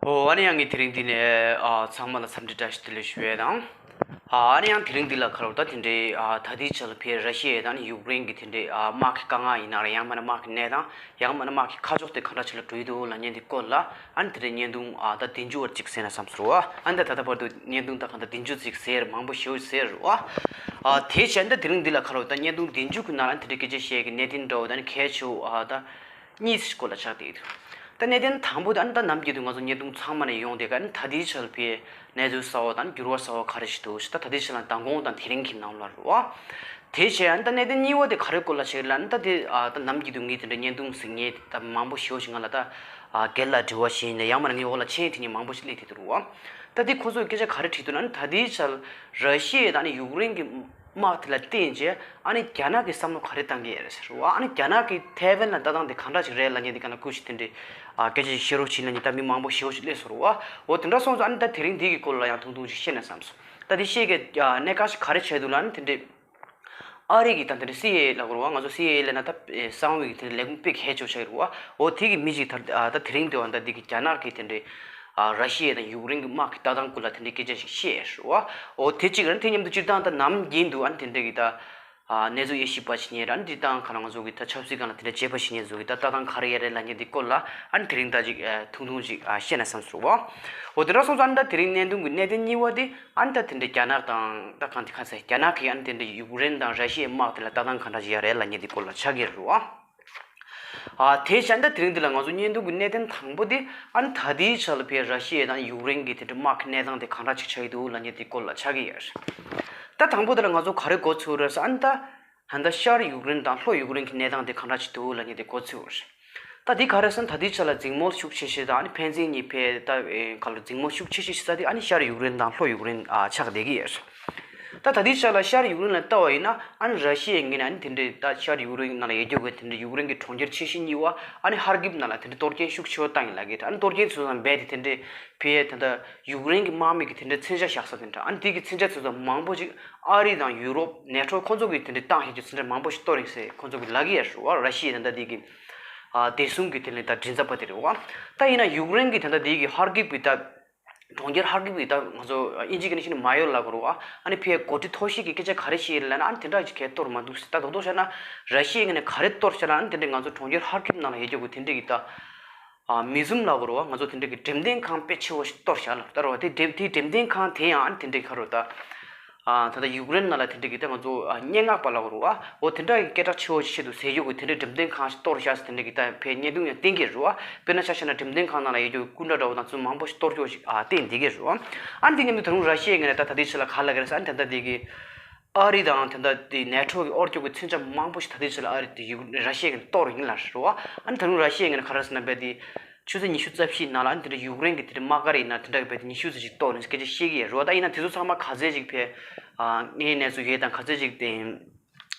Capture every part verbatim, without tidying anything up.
ཨོ། ཨ་ནི་ཡང་ངས་དེ་རིང་འདི་ནས་ཨ་ཚང་མ་ལ་འཚམས་འདྲི་བཀྲ་ཤིས་བདེ་ལེགས་ཞུ་ཡས་དང་། ཨ་ཨ་ནི་ཡང་དེ་རིང་འདི་ལ་ཁ་རོག་ད་དེ་འདྲའི་ཨ་ད་ལྟའི་ཆ་ལ་ཕེ་ར་ཤི་ཡ་དང་ཡུཀ་རེན་གྱི་དེ་འདྲའི་ཨ་དམག་གི་དཀའ་ངལ་ཡིན་ན་ར་ཡང་མིན་ན་དམག་གི་གནས་སྟངས་ཡང་མིན་ན་དམག་གི་ཁ་ཕྱོགས་དེ་ག་འདྲ་ཅིག་ལ་འགྲོ་ཡི་འདུག་ལབ་མཁན་དེ་སྐོར་ལ་ཨ་ནི་དེ་འདྲའི་བརྙན་ཐུང་ཨ་ད་བདུན་ཅུ་བར་ཅིག་གསན་ན་བསམ་སོང་། ཨ་ནི་ད་ད་ལྟ་བར་དུ་བརྙན་ཐུང་ད་གང་ད་བདུན་ཅུ་ཅིག་གསན་མང་པོ་ཞེ་པོ་གསན་རེད་བ། ཨ་དེ་བྱས་ད་དེ་རིང་འདི་ལ་ཁ་རོག་ད་བརྙན་ཐུང་བདུན་ཅུ་གི་ནང་ལ་དེ་འདྲའི་སྐད་ཆ་བཤད་ཀྱི་གནད་དོན་འདྲ་བོ་ད་ནི་གལ་ཆེ་བོ་ཨ་ད། གཉིས་སྐོར་ལ་ཆགས་བསྡད་འདུག་ད་གནད་དོན་དང་པོ་དེ་ཨ་ནི་ད་ནམ་རྒྱུན་དུ་ང་ཚོ་བརྙན་ཐུང་ཚང་མ་ནས་ཡོང་བསྡད་ཀ་ཨ་ནི་ད་ལྟའི་ཆར་ཕའི་གནས་ཚུལ་གསར་བ་དང་འགྱུར་བ་གསར་བ་ག་རེ་ཞིག་འདུག་ད་ད་ལྟའི་ཆར་ལ་མདང་དགོང་དང་དེ་རིང་གི་ནང་ལ་རེད་བ། དེ་བྱས་ཨ་ནི་ད་གནད་དོན་གཉིས་པ་དེ་ག་རེ་སྐོར་ལ་ཆགས་ལ་ཨ་ནི་ད་དེ་ཨ་ད་ནམ་རྒྱུན་དུ་ངས་དེ་འདྲ་བརྙན་ཐུང་གཟིགས་མཁན་ད་མང་པོ་ཞེ་པོ་ཞིག་ང་ལ་ད་ཨ་སྒེར་ལ་དྲི་བ་ཞིག་ཡིན་ན་ཡང་མིན་ན་ངའི་འོག་ལ་མཆན་དེ་ཉིད་མང་པོ་ཞིག་སླེབས་བསྡད་འདུག་རེད་བ། ད་དེ་ཁོ་ཚོས་སྐད་ཆ་ག་རེ་དྲིས་འདུག་ན་ཨ་ནི་ད་ལྟའི་ཆར་ར་ཤི་ཡ་དང་ཨ་ནི་ཡུཀ་རེན་གྱི་དམག་དེ་ལ་བརྟེན་རྗེས་ཨ་ནི་རྒྱ་ནག་གིས་བསམ་བློ་ག་རེ་བཏང་གི་ཡོད་རེད་ཟེར་བ། ཨ་ནི་རྒྱ་ནག་གིས་ཐའེ་ཝན་ལ་ལྟ་སྟངས་དེ་གང་འདྲ་ཞིག་རེད་ལབ་མཁན་དེ་ག་ལ་སྐུ་ཞིག་དེ་འདྲའི་ཨ་སྐད་ཆ་ཞིག་བཤད་རོགས་བྱེད་ལབ་མཁན་ད་མི་མང་པོ་ཞེ་པོ་ཞིག་སླེབས་སོང་རེད་བ། འོ་དེ་འདྲ་སོང་ཙང་ཨ་ནི་ད་དེ་རིང་འདི་གི་སྐོར་ལ་ཡང་ཐུང་ཐུང་ཞིག་བཤད་ན་བསམ་སོང་། ད་དེ་བཤད་ཀྱི་ཨ་གནད་འགག་ཞིག་ག་རེ་བྱས་འདུག་ལབ་ན་དེ་འདྲའི་ཨ་རི་གི་ད་དེ་འདྲའི་སི་ཨའི་ཨེ་ལབ་དགོས་རེད་བ། ང་ཚོ་སི་ཨའི་ཨེ་ལབ་ན་ད་ཨེ་གསང་བའི་དེ་འདྲའི་ལས་ཁུངས་དཔེ་གལ་ཆེ་བོ་ཆགས་ཀྱི་རེད་བ། འོ་དེ་གི་མི་ཞིག་ད་ད་དེ་རིང་འདི་བ་ད་འདི་གི་རྒྱ་ནག་གི་དེ་འདྲའི་ཨ་ར་ཤི་ཡ་དང་ཡུཀ་རེན་གྱི་དམག་གི་ལྟ་སྟངས་སྐོར་ལ་དེ་འདྲའི་སྐད་ཆ་ཞིག་བཤད་རེད་བ། འོ་དེ་གཅིག་རེད། དེ་མཉམ་དུ་སྤྱིར་བཏང་ད་ནམ་རྒྱུན་དུ་ཨ་ནི་དེ་འདྲ་གི་ད་ཨ་གནས་ཚུལ་དབྱེ་ཞིབ་པ་བྱེད་མཁན་ར་ཨ་ནི་སྤྱིར་བཏང་ག་ལ་ང་ཚོ་གི་ད་ཆབ་སྲིད་སྒང་ལ་དེ་འདྲ་དཔྱད་པ་བྱེད་མཁན་ཚོ་གི་ད་ལྟ་སྟངས་ག་རེ་ཡོད་རེད་ལབ་མཁན་དེ་སྐོར་ལ་ཨ་ནི་དེ་རིང་ད་ཅིག་ཨ་ཐུང་ཐུང་ཅིག་ཨ་བཤད་ན་བསམ་སོང་བ། འོ་དེ་འདྲ་སོང་ཙང་ཨ་ནི་ད་དེ་རིང་གནད་དོན་གྱི་གནད་དོན་གཉིས་པ་དེ་ཨ་ནི་ད་དེ་འདྲ་རྒྱ་ནག་དང་ད་གང་དེ་ག་ཚད་རྒྱ་ནག་གིས་ཨ་ནི་དེ་འདྲ་ཡུཀ་རེན་དང་ར་ཤི་ཡའི་དམག་དེ་ལ་ལྟ་སྟངས་ག་འདྲ་ཞིག་ཡོད་རེད་ལབ་མཁན་དེ་སྐོར་ལ་ཆགས་ཀྱི་རེད་བ། ཨ་དེ་བྱས་ད་དེ་རིང་འདི་ལ་ང་ཚོ་བརྙན་ཐུང་གི་གནད་དོན་དང་པོ་དེ་ཨ་ནི་ད་ལྟའི་ཆ་ལ་ཕའི་ར་ཤི་ཡ་དང་ཡུཀ་རེན་གྱི་དེ་འདྲ་དམག་གི་གནས་སྟངས་དེ་གང་འདྲ་ཅིག་ཆགས་ཀྱི་འདུག་ལབ་མཁན་དེ་སྐོར་ལ་ཆགས་ཀྱི་ཡོད་རེད། ད་དང་པོ་དེ་ལ་ང་ཚོ་ག་རེ་མགོ་ཚོས་རེད་ཟེར་ཨ་ནི་ད་ད་ལྟ་ཤར་ཡུཀ་རེན་དང་ལྷོ་ཡུཀ་རེན་གྱི་གནས་སྟངས་དེ་གང་འདྲ་ཅིག་འདུག་ལབ་མཁན་དེ་མགོ་ཚོས་རེད། ད་འདི་ག་རེ་ཟེར་ན་ད་ལྟའི་ཆ་ལ་འཛིང་མོ་ཤུགས་ཆེ་ཤོས་དང་ཨ་ནི་ཕན་ཚུན་གཉིས་ཕན་ད་ཨེ་ག་ལ་འཛིང་མོ་ཤུགས་ཆེ་ཤོས་ཤིག་ས་དེ་ཨ་ནི་ཤར་ཡུཀ་རེན་དང་ལྷོ་ཡུཀ་རེན་ཨ་ཆགས་བསྡད་ཀྱི་ཡོད་རེད། ད་ད་ལྟའི་ཆ་ལ་ཤར་ཡུཀ་རེན་ལ་ལྟ་བ་ཡིན་ན་ཨ་ནི་ར་ཤི་ཡའི་ངོས་ནས་ཨ་ནི་དེ་འདྲའི་ད་ཤར་ཡུཀ་རེན་ནང་ལ་ཡོད་རྒྱུ་གི་དེ་འདྲའི་ཡུཀ་རེན་གྱི་གྲོང་ཁྱེར་ཆེ་ཤོས་གཉིས་པ་ཨ་ནི་ཧར་ཀིབ་ནང་ལ་དེ་འདྲའི་གཏོར་སྐྱོན་ཤུགས་ཆེ་བ་བཏང་ཡིན་ལབ་ཀྱི་རེད། ཨ་ནི་གཏོར་སྐྱོན་དེ་ཚོ་དང་རྦད་དེ་དེ་འདྲའི་ཕ་གིའི་ད་ལྟ་ཡུཀ་རེན་གྱི་དམག་མི་གི་དེ་འདྲའི་མཚོན་ཆ་བཞག་ས་དེ་འདྲ་ཨ་ནི་དེ་གི་མཚོན་ཆ་དེ་ཚོ་མང་པོ་ཅིག་ཨ་རི་དང་ཡུ་རོབ་ནེ་ཊོ་ཁོང་ཚོ་གི་དེ་འདྲའི་བཏང་ཤེས་ཀྱི་མཚོན་ཆ་མང་པོ་ཞིག་གཏོར་ཡིན་ཟེར་ཁོང་ཚོ་གི་ལབ་ཀྱི་ཡོད་རེད་བ། ར་ཤི་ཡའི་ད་ལྟ་དེ་གི་ཨ་བདེ་སྲུང་གི་དེ་ནས་ད་མགྲིན་ཚབ་པ་དེ་རེད་བ། ད་ཡིན་ན་ཡུཀ་རེན་གྱི་ད་ལྟ་དེ་གི་ཧར་ཀིབ་གི་ད་གྲོང་ཁྱེར་ཧར་ཀིབ་ཀྱི་ད་ང་ཚོ་ཨིན་ཇི་སྐད་ནས་བཤད་ན་མ་ཡོར་ལབ་དགོས་རེད་བ། ཨ་ནི་ཕའི་འགོ་ཁྲིད་མཐོ་ཤོས་ཀྱིས་སྐད་ཆ་ག་རེ་བཤད་ཡོད་ལབ་ན་ཨ་ནི་དེ་འདྲ་ཅིག་གས་གཏོར་མ་འདུག་ཟེར། ད་རྡོག་རྡོག་བཤད་ན་ར་ཤི་ཡའི་ངོས་ནས་ག་རེ་གཏོར་བཞག་ལབ་ན་ཨ་ནི་དེ་འདྲའི་ང་ཚོ་གྲོང་ཁྱེར་ཧར་ཀིབ་ནང་ལ་ཡོད་རྒྱུ་གི་དེ་འདྲའི་གི་ད་ཨ་མིའུ་ཛིམ་ལབ་དགོས་རེད་བ། ང་ཚོ་དེ་འདྲའི་གི་འགྲེམས་སྟོན་ཁང་དཔེ་ཆེ་བོ་ཞིག་གཏོར་བཞག་ལབ་ད་རེད་བ། དེ་འགྲེམས་དེ་འགྲེམས་སྟོན་ཁང་དེ་ཡང་ཨ་ནི་དེ་འདྲའི་ག་རེ་ད་ཨ་ད་ལྟ་ཡུཀ་རེན་ནང་ལ་དེ་འདྲའི་གི་ད་ང་ཚོ་ཨ་སྙན་ངག་པ་ལབ་དགོས་རེད་བ། འོ་དེ་འདྲ་གི་སྐད་གྲགས་ཆེ་བོ་ཞིག་ཆེད་དུ་ཟེར་རྒྱུ་གི་དེ་འདྲའི་འགྲེམས་སྟོན་ཁང་ཞིག་གཏོར་བཞག་ཟེར་དེ་འདྲའི་གི་ད་ཕའི་བརྙན་ཐུང་ཡང་བསྟན་གྱི་རེད་བ། དཔེར་ན་ཆ་བཞག་ན་འགྲེམས་སྟོན་ཁང་ནང་ལ་ཡོད་རྒྱུ་གི་སྐུ་འདྲ་འདྲ་བོ་དང་ཚུལ་མང་པོ་ཞིག་གཏོར་རྒྱུ་ཞིག་ཨ་བསྟན་བསྡད་ཀྱི་རེད་བ། ཨ་ནི་དེ་མཉམ་དུ་ད་རུང་ར་ཤི་ཡའི་ངོས་ནས་ད་ད་ལྟའི་ཆ་ལ་ག་ལབ་ཀྱི་རེད་ཟེར་ཨ་ནི་ད་ལྟ་དེ་གི་ཨ་རི་དང་ད་ལྟ་དེ་ནེ་ཊོ་གི་དབོར་རྒྱུ་གི་མཚོན་ཆ་མང་པོ་ཞིག་ད་ལྟའི་ཆ་ལ་ཨ་རི་དེ་ཡུ་ར་ཤི་ཡ་གི་གཏོར་ཡིན་ལབ་རེད་བ། ཨ་ནི་ད་རུང་ར་ཤི་ཡའི་ངོས་ནས་ག་རེ་ཟེར་ན་རྦད་དེ་ཆུ་ཚོད་ཉི་ཤུ་རྩ་བཞིའི་ནང་ལ་ཨ་ནི་དེ་འདྲ་ཡུཀ་རེན་གྱི་དེ་འདྲ་དམག་སྒར་ཡིན་ན་དེ་འདྲ་གི་རྦད་དེ་ཉི་ཤུ་ཙམ་ཞིག་གཏོར་ནས་སྐད་ཆ་བཤད་ཀྱི་ཡོད་རེད་བ། ད་ཡིན་ན་དེ་ཚོ་ཚང་མ་ག་ཚད་ཅིག་ཕའི་ཨ་དངོས་གནས་ཚུལ་ཡོད་དང་ག་ཚད་ཅིག་དེ་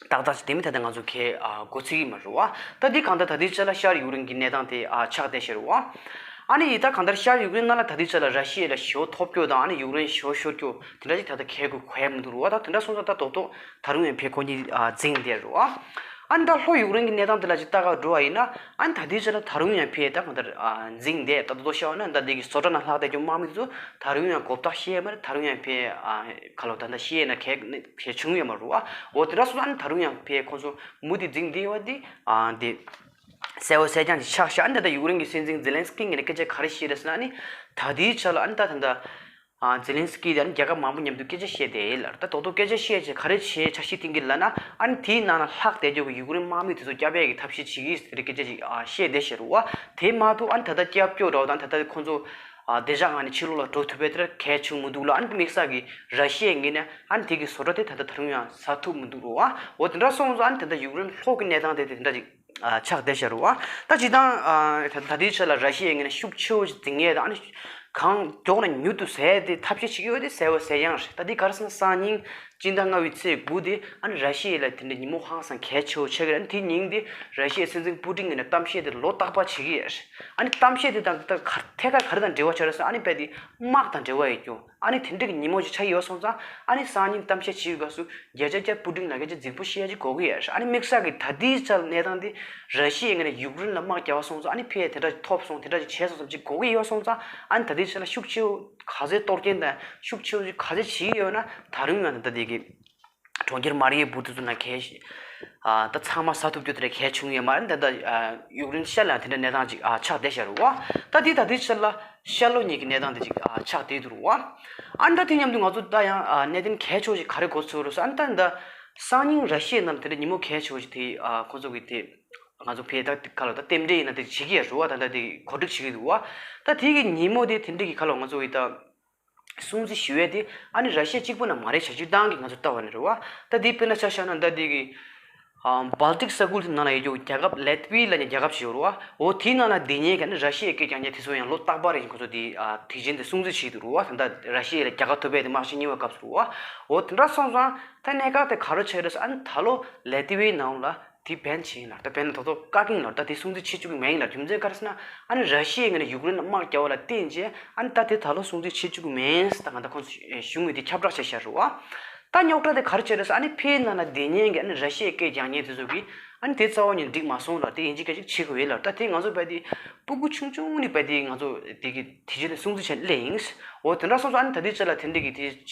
ཏག་ཏག་ཅིག་དེ་མི་ད་ལྟ་ང་ཚོ་གས་ཨ་མགོ་ཚོད་ཀྱི་མ་རེད་བ། ད་འདི་གང་ལྟར་ད་ལྟའི་ཆ་ལ་ཤར་ཡུཀ་རེན་གྱི་གནས་སྟངས་དེ་ཨ་ཆགས་བསྡད་ཤག་རེད་བ། ཨ་ནི་ཡིན་ད་གང་ལྟར་ཤར་ཡུཀ་རེན་ནང་ལ་ད་ལྟའི་ཆ་ལ་ར་ཤི་ཡ་ལ་ཞེ་པོ་ཐོབ་རྒྱུ་དང་ཨ་ནི་ཡུཀ་རེན་ཞེ་པོ་ཤོར་རྒྱུ་དེ་འདྲ་ཅིག་ད་ལྟ་གས་དགོས་གོ་ཡ་མི་འདུག་རེད་བ། ད་དེ་འདྲ་སོང་ཙང་ད་རྡོག་རྡོག་ད་རུང་ཡང་ཕའི་ཁོ་གཉིས་ཨ་འཛིང་བསྡད་རེད་བ། ཨ་ནི་ད་ལྷོ་ཡུཀ་རེན་གྱི་གནས་སྟངས་དེ་ལ་ཅིག་ལྟ་ག་འགྲོ་བ་ཡིན་ན་ཨ་ནི་ད་ལྟའི་ཆ་ལ་ད་རུང་ཡང་ཕའི་ད་གང་ལྟར་ཨ་འཛིང་བསྡད་ད་རྡོག་རྡོག་བཤད་པ་ན་ད་འདི་གི་བཟོ་གྲྭ་ནང་ལྷག་བསྡད་རྒྱུ་དམག་མི་ཚོ་ད་རུང་ཡང་གོ་བརྡ་ཤེས་ཡ་མ་རེད། ད་རུང་ཡང་ཕའི་ཨ་ག་ལོ་ད་ལྟ་ཤེས་ཡ་ན་གས་ཕའི་བྱུང་ཡོད་མ་རེད་བ། འོ་དེ་འདྲ་སོང་ཙང་ཨ་ནི་ད་རུང་ཡང་ཕའི་ཁོང་ཚོ་མུ་མཐུད་འཛིང་བསྡད་ཡོད་པ་འདི་ཨ་འདི་གསལ་པོ་གསལ་རྐྱང་ཅིག་ཆགས་ཤག་ཨ་ནི་ད་ལྟ་ཡུཀ་རེན་གྱི་སྲིད་འཛིན་ཛེ་ལན་སི་ཀི་ངོས་ནས་སྐད་ཆ་ག་རེ་བཤད་རེད་ཟེར་ན་ཨ་ནི་ད་ལྟའི་ཆ་ལ་ཨ་ནི་ད་ད་ལྟ། ཨ་ཛེ་ལན་སི་ཀི་དང་རྒྱལ་ཁབ་མང་པོ་མཉམ་དུ་སྐད་ཆ་བཤད་དེ་ལར་ད་རྡོག་རྡོག་སྐད་ཆ་བཤད་ཆེད་ག་རེ་བྱེད་འཆར་གཞི་བཏིང་གི་ལབ་ན་ཨ་ནི་དེའི་ནང་ན་ལྷག་བསྡད་རྒྱུ་གི་ཡུཀ་རེན་དམག་མི་དེ་ཚོ་བསྐྱབ་ཡས་ཀྱི་ཐབས་ཤེས་བྱེད་ཀྱི་ཟེར་སྐད་ཆ་ཅིག་ཨ་བཤད་བསྡད་ཤག་རེད་བ། དེ་མ་གཏོགས་ཨ་ནི་ད་ལྟ་སྐྱབས་བཅོལ་རོགས་དང་ད་ལྟ་ཁོང་ཚོ་ཨ་བདེ་འཇགས་ངང་ནས་ཕྱི་ལོགས་ལ་འགྲོ་ཐུབ་པའི་དེར་གལ་ཆེན་མི་འདུག་ལ་ཨ་ནི་དམིགས་བསལ་གྱི་ར་ཤི་ཡའི་ངོས་ནས་ཨ་ནི་དེ་གི་བཟོ་གྲྭ་དེ་ད་ལྟ་ད་རུང་ཡང་ཟ་ཐུབ་མི་འདུག་རེད་བ། འོ་དེ་འདྲ་སོང་ཙང་ཨ་ནི་ད་ལྟ་ཡུཀ་རེན་ལྷོ་གི་གནས་སྟངས་དེ་དེ་འདྲ་ཅིག་ཨ་ཆགས་བསྡད་ཤག་རེད་བ། ད་སྤྱིར་བཏང་ཨ་ད་ད་ལྟའི་ཆ་ལ་ར་ཤི་ཡའི་ངོས་ནས་ཤུགས་ཆེ་བོ་ཞིག་འཛིང་ཡས་དང་ཨ་ནི་གང་མགྱོགས་ནས་མྱུར་དུ་ཟ་ཡས་དེ་ཐབས་ཤེས་བྱེད་ཀྱི་ཡོད་དེ་གསལ་པོ་གསལ་རྐྱང་རེད། ད་འདི་ག་རེ་ཟེར་ན་སང་ཉིན་ སྤྱི་ཟླ་ལྔ་པའི་ཚེས་དགུ་དེ་ཨ་ནི་ར་ཤི་ཡ་ལ་དེ་འདྲའི་ཉིན་མོ་ཧང་སང་གལ་ཆེ་བོ་ཆགས་ཀྱི་རེད། ཨ་ནི་དེ་ཉིན་དེ་ར་ཤི་ཡའི་སྲིད་འཛིན་པུ་ཏིན་གྱིས་ནས་གཏམ་བཤད་དེ་ལོ་རྟག་པར་བྱེད་ཀྱི་ཡོད་རེད། ཨ་ནི་གཏམ་བཤད་དེ་དང་ད་ག་ཐད་ཀར་ག་རེ་དང་འབྲེལ་བ་ཆགས་རེད་ཟེར་ན། ཨ་ནི་དཔེ་དེ་དམག་དང་འབྲེལ་བ་ཡོད་རྒྱུ། ཨ་ནི་དེ་འདྲ་གི་ཉིན་མོ་ཞིག་ཆགས་ཀྱི་ཡོད་སོང་ཙང་། ཨ་ནི་སང་ཉིན་གཏམ་བཤད་བྱེད་པའི་སྐབས་སུ་བརྒྱ་ཆ་བརྒྱ་པུ་ཏིན་ལགས་ཀྱིས་རྫིག་པོ་བཤད་ཡ་ཅིག་དགོས་ཀྱི་ཡོད་རེད། ཨ་ནི་དམིགས་བསལ་གྱི་ད་ལྟའི་ཆར་གནས་སྟངས་དེ་ར་ཤི་ཡའི་ངོས་ནས་ཡུཀ་རེན་ལ་དམག་རྒྱག་པ་སོང་ཙང་ཨ་ནི་ཕན་དེ་འདྲ་ཐོབ་སོང་། དེ་འདྲ་ཅིག་བྱས་སོང་བསམ་ཅིག་དགོས་ཀྱི་ཡོད་སོང་ཙང་། ཨ་ནི་ད་ལྟའི་ཆར་ལ་ཤུགས་ཆེ་བོ་ག་ཚོད་གཏོར་སྐྱོན་དང་ཤུགས་ཆེ་བོ་ཅིག་ག་ཚོད་བྱེད་ཀྱི་ཡོད་ན། ད་རུང་ཡང་ད་ལྟ་དེ་གི་གྲོང་ཁྱེར་མ་རི་ཡུ་པོལ་དེ་ཚོ་ནང་གལ་ཆེ། ཨ་ད་ཚང་མ་ཟ་ཐུབ་རྒྱུ་དེ་འདྲ་གལ་བྱུང་ཡོད་མ་རེད། ད་ལྟ་ཨ་ཡུཀ་རེན་ཤར་ལ་དེ་འདྲ་གནས་སྟངས་ཅིག་ཨ་ཆགས་བསྡད་ཤག་རེད་བ། ད་དེ་ད་ལྟའི་ཆར་ལ་ཤར་ལྷོ་གཉིས་ཀྱི་གནས་སྟངས་དེ་ཅིག་ཨ་ཆགས་བསྡད་འདུག་རེད་བ། ཨ་ནི་ད་དེ་མཉམ་དུ་ང་ཚོ་ད་ཡང་ཨ་གནད་དོན་གལ་ཆེ་བོ་ཞིག་ག་རེ་གོ་ཚོད་རེད་ཟེར། ཨ་ནི་ད་ད་སང་ཉིན་ར་ཤི་ཡའི་ནང་དེ་འདྲ་ཉིན་མོ་གལ་ཆེ་བོ་ཞིག་དེ་ཨ་ཁོ་ཚོ་གི་དེ་ང་ཚོ་ཕའི་ད་ག་ལ་ད་རྟེན་འབྲེལ་ཡིན་ན་དེ་བྱེད་ཀྱི་ཡོད་རེད་བ། ད་ད་དེ་གོ་སྒྲིག་བྱེད་ཀྱི་འདུག་བ། ད་དེ་གི་ཉིན་མོ་དེ་དེ་འདྲ་གི་ག་ལ་ང་ཚོ་གི་ད་སྲུང་བརྩི་ཞུ་ཡས་དེ་ཨ་ནི་ར་ཤི་ཡ་གཅིག་པུ་ན་མ་རེད། བྱ་སྤྱོད་སྟངས་ཀྱིས་ང་ཚོ་ལྟ་བ་ནི་རེད་བ། ད་དེ་དཔེར་ན་ཆ་བཞག་ན་ད་དེ་གི་ཨ་སྦལ་ཏིག་ས་ཁུལ་དེ་ནང་ལ་ཡོད་རྒྱུ་རྒྱལ་ཁབ་ལེ་ཏི་བི་ལབ་མཁན་རྒྱལ་ཁབ་ཞིག་ཡོད་རེད་བ། འོ་དེའི་ནང་ལ་སྡོད་མཁན་གྱི་ཨ་ནི་ར་ཤི་ཡའི་སྐད་རྒྱག་མཁན་དེ་ཚོ་ཡང་ལོ་རྟག་པར་ཡིན་ཁོ་ཚོ་དེ་ཨ་དུས་ཆེན་དེ་སྲུང་བརྩི་བྱེད་ཀྱི་འདུག་རེད་བ། ད་ལྟ་ར་ཤི་ཡ་ལ་རྒྱལ་ཁ་ཐོབ་པའི་དེ་དམག་ཆེན་གཉིས་པའི་སྐབས་སུ་རེད་བ། འོ་དེ་འདྲ་སོང་ཙང་ད་གནད་འགག་དེ་ག་རེ་ཆགས་རེད་ཟེར། ཨ་ནི་ད་ལོ་ལེ་ཏི་བིའི་ནང་ལ་དེ་བན་བྱས་ཡིན་ལ། ད་བན་ད་དོ་བཀག་གིན་ལ་ད་དེ་སྲུང་བརྩི་བྱེད་བཅུག་གི་མེད་ཡིན་ལ། རྒྱུ་མཚན་ག་རེ་ཟེར་ན་ཨ་ནི་ར་ཤི་ཡའི་ངོས་ནས་ཡུཀ་རེན་ལ་དམག་རྒྱག་པ་ལ་བརྟེན་བྱས་ཨ་ནི་ད་དེ་ད་ལོ་སྲུང་བརྩི་བྱེད་བཅུག་གི་མེད་ཟེར་ད་ང་ད་ཁོང་ཚོ་གཞུང་གིས་དེ་ཁྱབ་བསྒྲགས་བྱས་བཞག་རེད་བ། ད་རྙོག་དྲ་དེ་ག་རེ་བྱས་རེད་ཟེར། ཨ་ནི་ཕའི་ནང་ལ་སྡོད་མཁན་གྱི་ཨ་ནི་ར་ཤི་ཡའི་སྐད་རྒྱག་མཁན་དེ་ཚོ་གིས་ཨ་ནི་དེ་རྩ་བ་ཉིད་འགྲིག་མ་སོང་ལ། དེ་ཡིན་གཅིག་གལ་གཅིག་བྱེད་དགོས་ཡོད་ལ། ད་དེ་ང་ཚོ་བས་དེ་སྤུ་གུ་ཆུང་ཆུང་ནས་བས་དེ་ང་ཚོ་དེ་གི་དེ་བྱས་ནས་སྲུང་བརྩི་བྱས་ནས་སླེབས་ཡིན། འོ་དེ་འདྲ་སོང་ཙང་ཨ་ནི་ད་ལྟའི་ཆ་ལ་དེ་འདྲ་གི་དེ་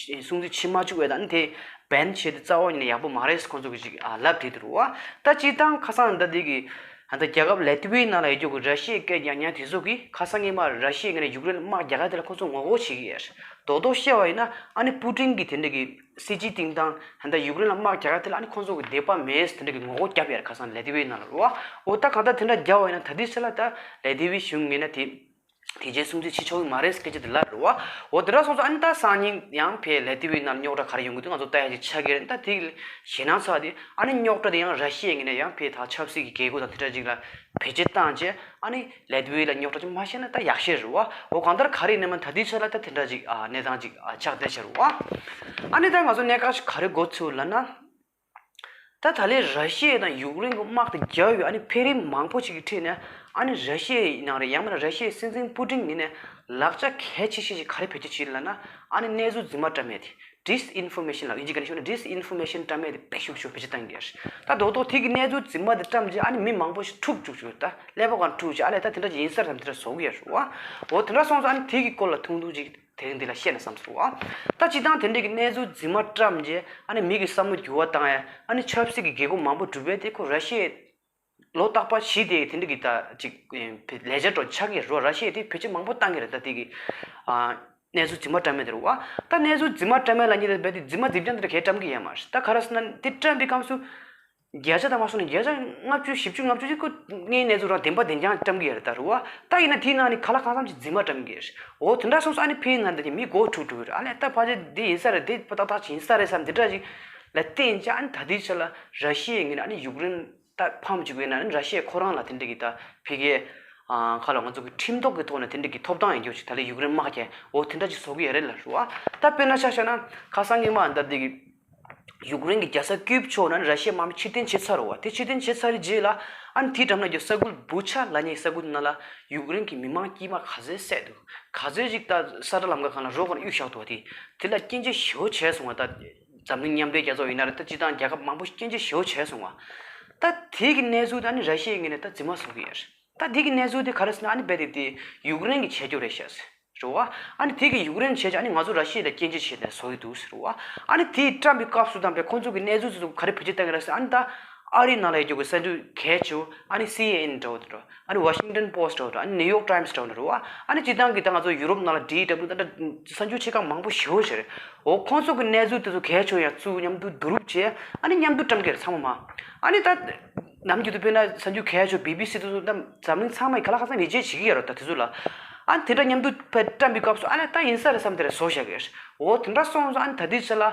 སྲུང་བརྩི་བྱེད་མ་བཅུག་པས་ད་ཨ་ནི་དེ་བན་བྱས་ཏེ་རྩ་བ་ཉིད་ནས་ཡག་པོ་མ་རེད་ཁོང་ཚོ་གི་ཅིག་ཨ་ལབ་བསྡད་འདུག་རེད་བ། ད་སྤྱིར་བཏང་ཁ་སང་ད་ལྟའི་གི་ད་ལྟ་རྒྱལ་ཁབ་ལེ་ཏི་བིའི་ནང་ལ་ཡོད་རྒྱུ་གི་ར་ཤི་ཡའི་སྐད་རྒྱག་མཁན་དེ་ཚོ་གིས་ཁ་སང་ཉི་མ་ར་ཤི་ཡའི་ངོས་ནས་ཡུཀ་རེན་ལ་དམག་རྒྱག་ག་དེ་ལ་ཁོང་ཚོ་ངོ་རྒོལ་བྱེད་ཀྱི་ཡོད་རེད། རྡོག་རྡོག་བཤད་པ་ཡིན་ན་ཨ་ནི་པུ་ཏིན་གྱི་དེ་འདྲ་གི་སྲིད་ཇུས་སྟེང་དང་ད་ལྟ་ཡུཀ་རེན་ལ་དམག་རྒྱག་ག་དེ་ལ་ཨ་ནི་ཁོང་ཚོ་གི་འདོད་པ་མེད་དེ་འདྲ་གི་ངོ་རྒོལ་བརྒྱབ་ཡོད་རེད། ཁ་སང་ལེ་ཏི་བིའི་ནང་ལ་རེད་བ། འོ་ད་གང་ལྟར་དེ་འདྲ་རྒྱབ་པ་ཡིན་ན་ད་ལྟའི་ཆ་ལ་ད་ལེ་ཏི་བིའི་གཞུང་ངོས་ནས་དེ། དེ་རྗེས་སྲུང་བརྩི་བྱེད་ཆོག་གི་མ་རེད་སྐད་ཆ་དེ་ལབ་རེད་བ། འོ་དེ་འདྲ་སོང་ཙང་ཨ་ནི་ད་སང་ཉིན་ཡང་ཕའི་ལེ་ཏི་བིའི་ནང་རྙོག་དྲ་ག་རེ་ཡོང་གི་འདུག་ང་ཚོ་ལྟ་ཡ་ཅིག་ཆགས་ཀྱི་རེད། ད་དེ་ཞེད་སྣང་ཚ་དེ་ཨ་ནི་རྙོག་དྲ་དེ་ཡང་ར་ཤི་ཡའི་ངོས་ནས་ཡང་ཕའི་ད་ཆབ་སྲིད་ཀྱི་རྒྱལ་སྒོ་དང་དེ་འདྲ་ཅིག་ལ་བེད་སྤྱོད་བཏང་བྱས་ཨ་ནི་ལེ་ཏི་བིའི་ལ་རྙོག་དྲ་ཅིག་མ་བཤད་ན་ད་ཡག་ཤོས་རེད་བ། འོ་གང་ལྟར་ག་རེ་ཡིན་ནའི་མ་ད་ལྟའི་ཆ་ལ་ད་དེ་འདྲ་ཅིག་ཨ་གནས་སྟངས་ཅིག་ཨ་ཆགས་བསྡད་ཤག་རེད་བ། ཨ་ནི་ད་ང་ཚོ་གནད་འགག་ཅིག་ག་རེ་གོ་ཚུལ་ལབ་ན། ད་ད་ལན་ར་ཤི་ཡ་དང་ཡུཀ་རེན་གྱི་དམག་དང་རྒྱག་ཡོད་ཨ་ནི་འཕེལ་རིམ་མང་པོ་ཞིག་གི་ཁྲོད་ནས་ཨ་ནི་ར་ཤི་ཡའི་ནང་རེད་ཡང་མིན་ན་ར་ཤི་ཡའི་སྲིད་འཛིན་པུ་ཏིན་ངོས་ནས་ལག་ཆ་གལ་ཆེ་ཤོས་ཤིག་ག་རེ་བེད་སྤྱོད་བྱས་ལབ་ན་ཨ་ནི་གནས་ཚུལ་རྫུན་མ་བཀྲམ་ཡས་དེ། ཌིས་ཨིན་ཕོར་མེ་ཤན་ལ་དབྱིན་ཇི་སྐད་ནས་ཞུས་ན་ཌིས་ཨིན་ཕོར་མེ་ཤན་བཀྲམ་ཡས་དེ་དཔེ་ཤུགས་ཆེ་བོ་བེད་སྤྱོད་བཏང་གི་ཡོད་རེད། ད་རྡོག་རྡོག་དེ་གི་གནས་ཚུལ་རྫུན་མ་དེ་བཀྲམ་རྗེས་ཨ་ནི་མི་མང་པོ་ཞིག་འཁྲུག་བཅུག་བཅུག་ད་ཀླད་པ་གང་འཁྲུག་བྱས་ཨ་ལས་ད་དེ་འདྲ་ཅིག་ཡིན་ས་རེད་དམ་དེ་འདྲ་བཟོ་གི་ཡོད་རེད་བ། འོ་དེ་འདྲ་སོང་ཙང་ཨ་ནི་དེ་གི་སྐོར་ལ་ཐུང་ཐུང་ཅིག་དེ་རིང་འདི་ལ་བཤད་ན་བསམ་སོང་བ། ད་སྤྱིར་བཏང་དེ་འདྲའི་གི་གནས་ཚུལ་རྫུན་མ་བཀྲམ་རྗེས་ཨ་ནི་མི་གི་བསམ་བློ་འགྱུར་བ་བཏང་ཡ་ཨ་ནི་ཆབ་སྲིད་ཀྱི་རྒྱལ་སྒོ་མང་པོ་གྲུབ་པས་དེ་ཁོ་ར་ཤི་ཡའི་ལོ་རྟག་པར་གཞི་དེ་དེ་འདྲའི་གི་ད་ཅིག་ལས་འཆར་འགྲོ་ཆགས་ཀྱི་རོ། ར་ཤི་ཡས་དེ་བེད་སྤྱོད་མང་པོ་བཏང་གི་རེད། ད་དེ་གི་ཨ་གནས་ཚུལ་རྫུན་མ་བཀྲམ་ཡ་དེ་རེད་བ། ད་གནས་ཚུལ་རྫུན་མ་བཀྲམ་ཡ་ལབ་མཁན་དེ་རྦད་དེ་རྫུན་མ་རྫུན་རྐྱང་དེ་འདྲ་གས་བཀྲམ་གི་ཡོད་མ་རེད། ད་ག་རེ་ཟེར་ན་དེ་བཀྲམ་པའི་སྐབས་སུ། བརྒྱ་ཆ་དང་མ་སོང་ན་བརྒྱ་ཆ་ལྔ་བཅུ་བཞི་བཅུ་ལྔ་བཅུ་ཅིག་ཁོ་ངའི་གནས་ཚུལ་རང་བདེན་པ་བདེན་རྐྱང་བཀྲམ་གི་ཡོད་རེད་ད་རུ་བ། ད་ཡིན་ན་དེའི་ནང་ནས་ག་ལ་གང་འཚམ་ཅིག་རྫུན་མ་བཀྲམ་གི་ཡོད་རེད། འོ་དེ་འདྲ་སོང་ཙང་ཨ་ནི་ཕའི་ནང་དེ་ནས་མི་མགོ་འཁྲུག་འགྲོ་གི་རེད། ཨ་ལས་ད་ཕལ་ཆེར་འདི་ཡིན་ས་རེད། འདི་ཏག་ཏག་ཅིག་ཡིན་ས་རེད་བསམ་འདི་འདྲ་ཅིག་ལ་བརྟེན་བྱས་ཨ་ནི་ད་ལྟའི་ཆ་ལ་ར་ཤི་ཡའི་ངོས་ནས་ཨ་ནི་ཡུཀ་རེན་ད་ཕམ་བཅུག་པ་ཡིན་ན་ཨ་ནི་ར་ཤི་ཡས་ཁོ་རང་ལ་དེ་འདྲ་གི་ད་ཕ་གིའི་ཁ་ལ་ང་ཚོ་གི་ཁྲིམས་ཐོག་གི་ཐོག་ནས་དེ་འདྲ་གི་ཐོབ་ཐང་ཡོད་རྒྱུ་ཅིག་ད་ལྟ་ཡུཀ་རེན་དམག་རྒྱག་འོ་དེ་འདྲ་ཅིག་བཟོ་གི་ཡོད་རེད་ལ་རུ་བ། ད་དཔེར་ན་ཆ་བཞག་ན་ཁ་སང་ཉི་མ་ད་འདི་གི་ཡུཀ་རེན་གྱི་རྒྱལ་ས་ཀིབ་ཕྱོགས་ནས་ར་ཤི་ཡའི་དམག་མི་ཕྱིར་འཐེན་བྱས་ཚར་བ། དེ་ཕྱིར་འཐེན་བྱས་ཚར་རྗེས་ལ་ཨ་ནི་དེའི་འགྲམ་ན་རྒྱུ་ས་ཁུལ་བུ་ཆ་ལབ་མཁན་ས་ཁུལ་ནང་ལ་ཡུཀ་རེན་གྱི་མི་མང་དཀྱུས་མ་ག་ཚོད་བསད་འདུག་ག་ཚོད་ཅིག་ད་ས་ཁྲ་ལམ་ཁ་སྒང་ལ་རོ་སྒང་ལ་གཡུགས་བཞག་འདུག་དེ་དེ་ལ་སྐྱོན་བརྗོད་ཞེ་པོ་བྱས་སོང་བ། ད་འཛམ་གླིང་མཉམ་འབྲེལ་རྒྱལ་ཚོགས་ཡིན་ན་རེད། ད་སྤྱིར་བཏང་རྒྱལ་ཁབ་མང་པོ་ཞིག་སྐྱོན་བརྗོད་ཞེ་པོ་བྱས་སོང་བ། ད་དེ་གི་གནས་ཚུལ་དེ་ཨ་ནི་ར་ཤི་ཡའི་ངོས་ནས་ད་རྫུན་མ་བཟོ་གི་ཡོད་རེད། ད་དེ་གི་གནས་ཚུལ་དེ་ག་རེ་ཟེར་ན་ཨ་ནི་རྦད་དེ་དེ་ཡུཀ་རེན་གྱིས་བྱས་རྒྱུ་རེད་ཤག་ཟེར་རེད་བ། ཨ་ནི་དེ་གི་ཡུཀ་རེན་བྱས་ཀྱང་ཨ་ནི་ང་ཚོ་ར་ཤི་ཡ་ལ་སྐྱོན་བརྗོད་བྱས་ནས་བཟོ་གི་འདུག་ཟེར་བ། ཨ་ནི་དེ་བཀྲམ་པའི་སྐབས་སུ་དང་པའི་ཁོང་ཚོ་གི་གནས་ཚུལ་དེ་ཚོ་ག་རེ་བེད་སྤྱོད་བཏང་གི་རེད་ཟེར། ཨ་ནི་ད་ཨ་རིའི་ནང་ལ་ཡོད་རྒྱུ་གི་གསར་འགྱུར་གལ་ཆེ་བོ་ཨ་ནི་སི་ཨེན་ཨེན་འདྲ་བོ་དེ་འདྲ། ཨ་ནི་ཝ་ཤིང་ཏོན་པོ་སི་ཊི་འདྲ་བོ་དང་ཨ་ནི་ནིའུ་ཡོག་ཊའིམ་སི་འདྲ་བོ་འདྲ་བ། ཨ་ནི་སྤྱིར་བཏང་གི་ད་ང་ཚོ་ཡུ་རོབ་ནང་ལ་ཌི་ཌབ་ལིའུ་ད་ལྟ་གསར་འགྱུར་ཆེ་ཁག་མང་པོ་ཞེ་པོ་ཅིག་རེད། འོ་ཁོང་ཚོ་གི་གནས་ཚུལ་དེ་ཚོ་གལ་ཆེ་བོ་ཡང་ཚུར་མཉམ་དུ་བསྡུ་རུབ་བྱས་ཨ་ནི་མཉམ་དུ་བཀྲམ་གི་རེད་ཚང་མ་མ། ཨ་ནི་ད་ནམ་རྒྱུན་དུ་དཔེར་ན་གསར་འགྱུར་གལ་ཆེ་བོ་བི་བི་སི་དེ་ཚོ་ད་འཛམ་གླིང་ཚང་མ་ག་ལ་ག་ཚང་ཡིད་ཆེས་བྱེད་ཀྱི་ཡོད་རེད། ད་དེ་ཚོ་ལ་ཨ་ནི་དེ་འདྲ་མཉམ་དུ་ཕར་བཀྲམ་པའི་སྐབས་སུ་ཨ་ལས་ད་ཡིན་ས་རེད་བསམ་དེ་རེད་བཟོ་བཞག་གི་རེད། འོ་དེ་འདྲ་སོང་ཙང་ཨ་ནི་ད་དེའི་ཆ་ལ།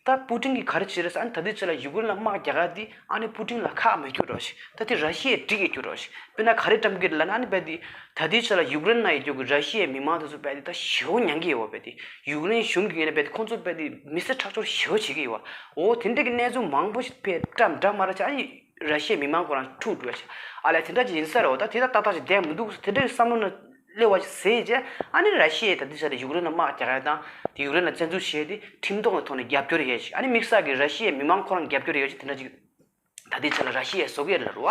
ད་པུ་ཏིན་གྱིས་ག་རེ་བྱེད་རེད་ཟེར། ཨ་ནི་ད་ལྟའི་ཆ་ལ་ཡུཀ་རེན་ལ་དམག་རྒྱག་ཡ་དེ་ཨ་ནི་པུ་ཏིན་ལ་ཁག་མེད་རྒྱུ་རེད་ཤག་ད་དེ་ར་ཤི་ཡས་འགྲིག་ཡོད་རྒྱུ་རེད་ཤག་དཔེར་ན་ག་རེ་བཀྲམ་གྱི་རེད་ལབ་ན། ཨ་ནི་རྦད་དེ་ད་ལྟའི་ཆ་ལ་ཡུཀ་རེན་ནང་ཡོད་རྒྱུ་གི་ར་ཤི་ཡའི་མི་མང་དེ་ཚོ་རྦད་དེ་ད་ཞེ་པོ་མྱང་གི་ཡོད་པ། རྦད་དེ་ཡུཀ་རེན་གཞུང་གི་ངོས་ནས་རྦད་དེ་ཁོང་ཚོ་རྦད་དེ་མི་སེར་ཁྲག་སྦྱོར་ཞེ་པོ་བྱེད་ཀྱི་ཡོད་པ། འོ་དེ་འདྲ་གི་གནས་ཚུལ་མང་པོ་ཞིག་ཕར་བཀྲམ་འདྲ་མ་འདྲ་བྱས། ཨ་ནི་ར་ཤི་ཡའི་མི་མང་ཁོ་རང་འཁྲུག་འགྲོ་ཡ་ཞིག་ཨ་ལས་དེ་འདྲ་ཅིག་ཡིན་ས་རེད། འོ་ད་དེ་ད་ཏག་ཏག་ཅིག་བསྡད་མི་འདུག་དེ་འདྲ་གི་བསམ་བློ་ནང་སླེབས་པ་ཞིག་བཟོས་རྗེས། ཨ་ནི་ར་ཤི་ཡས་ད་ལྟའི་ཆ་ལ་ཡུཀ་རེན་ལ་དམག་རྒྱག་ཡ་དང་དེ་ཡུཀ་རེན་ལ་བཙན་འཛུལ་བྱས་ཏེ་ཁྲིམས་ཐོག་ནས་ཐོག་ནས་རྒྱབ་སྐྱོར་ཡོད་ཅིག་ཨ་ནི་དམིགས་བསལ་གྱི་ར་ཤི་ཡའི་མི་མང་ཁོ་རང་རྒྱབ་སྐྱོར་ཡོད་ཅིག་དེ་འདྲ་ཅིག་ད་ལྟའི་ཆ་ལ་ར་ཤི་ཡས་བཟོ་གི་ཡོད་རེད་བ།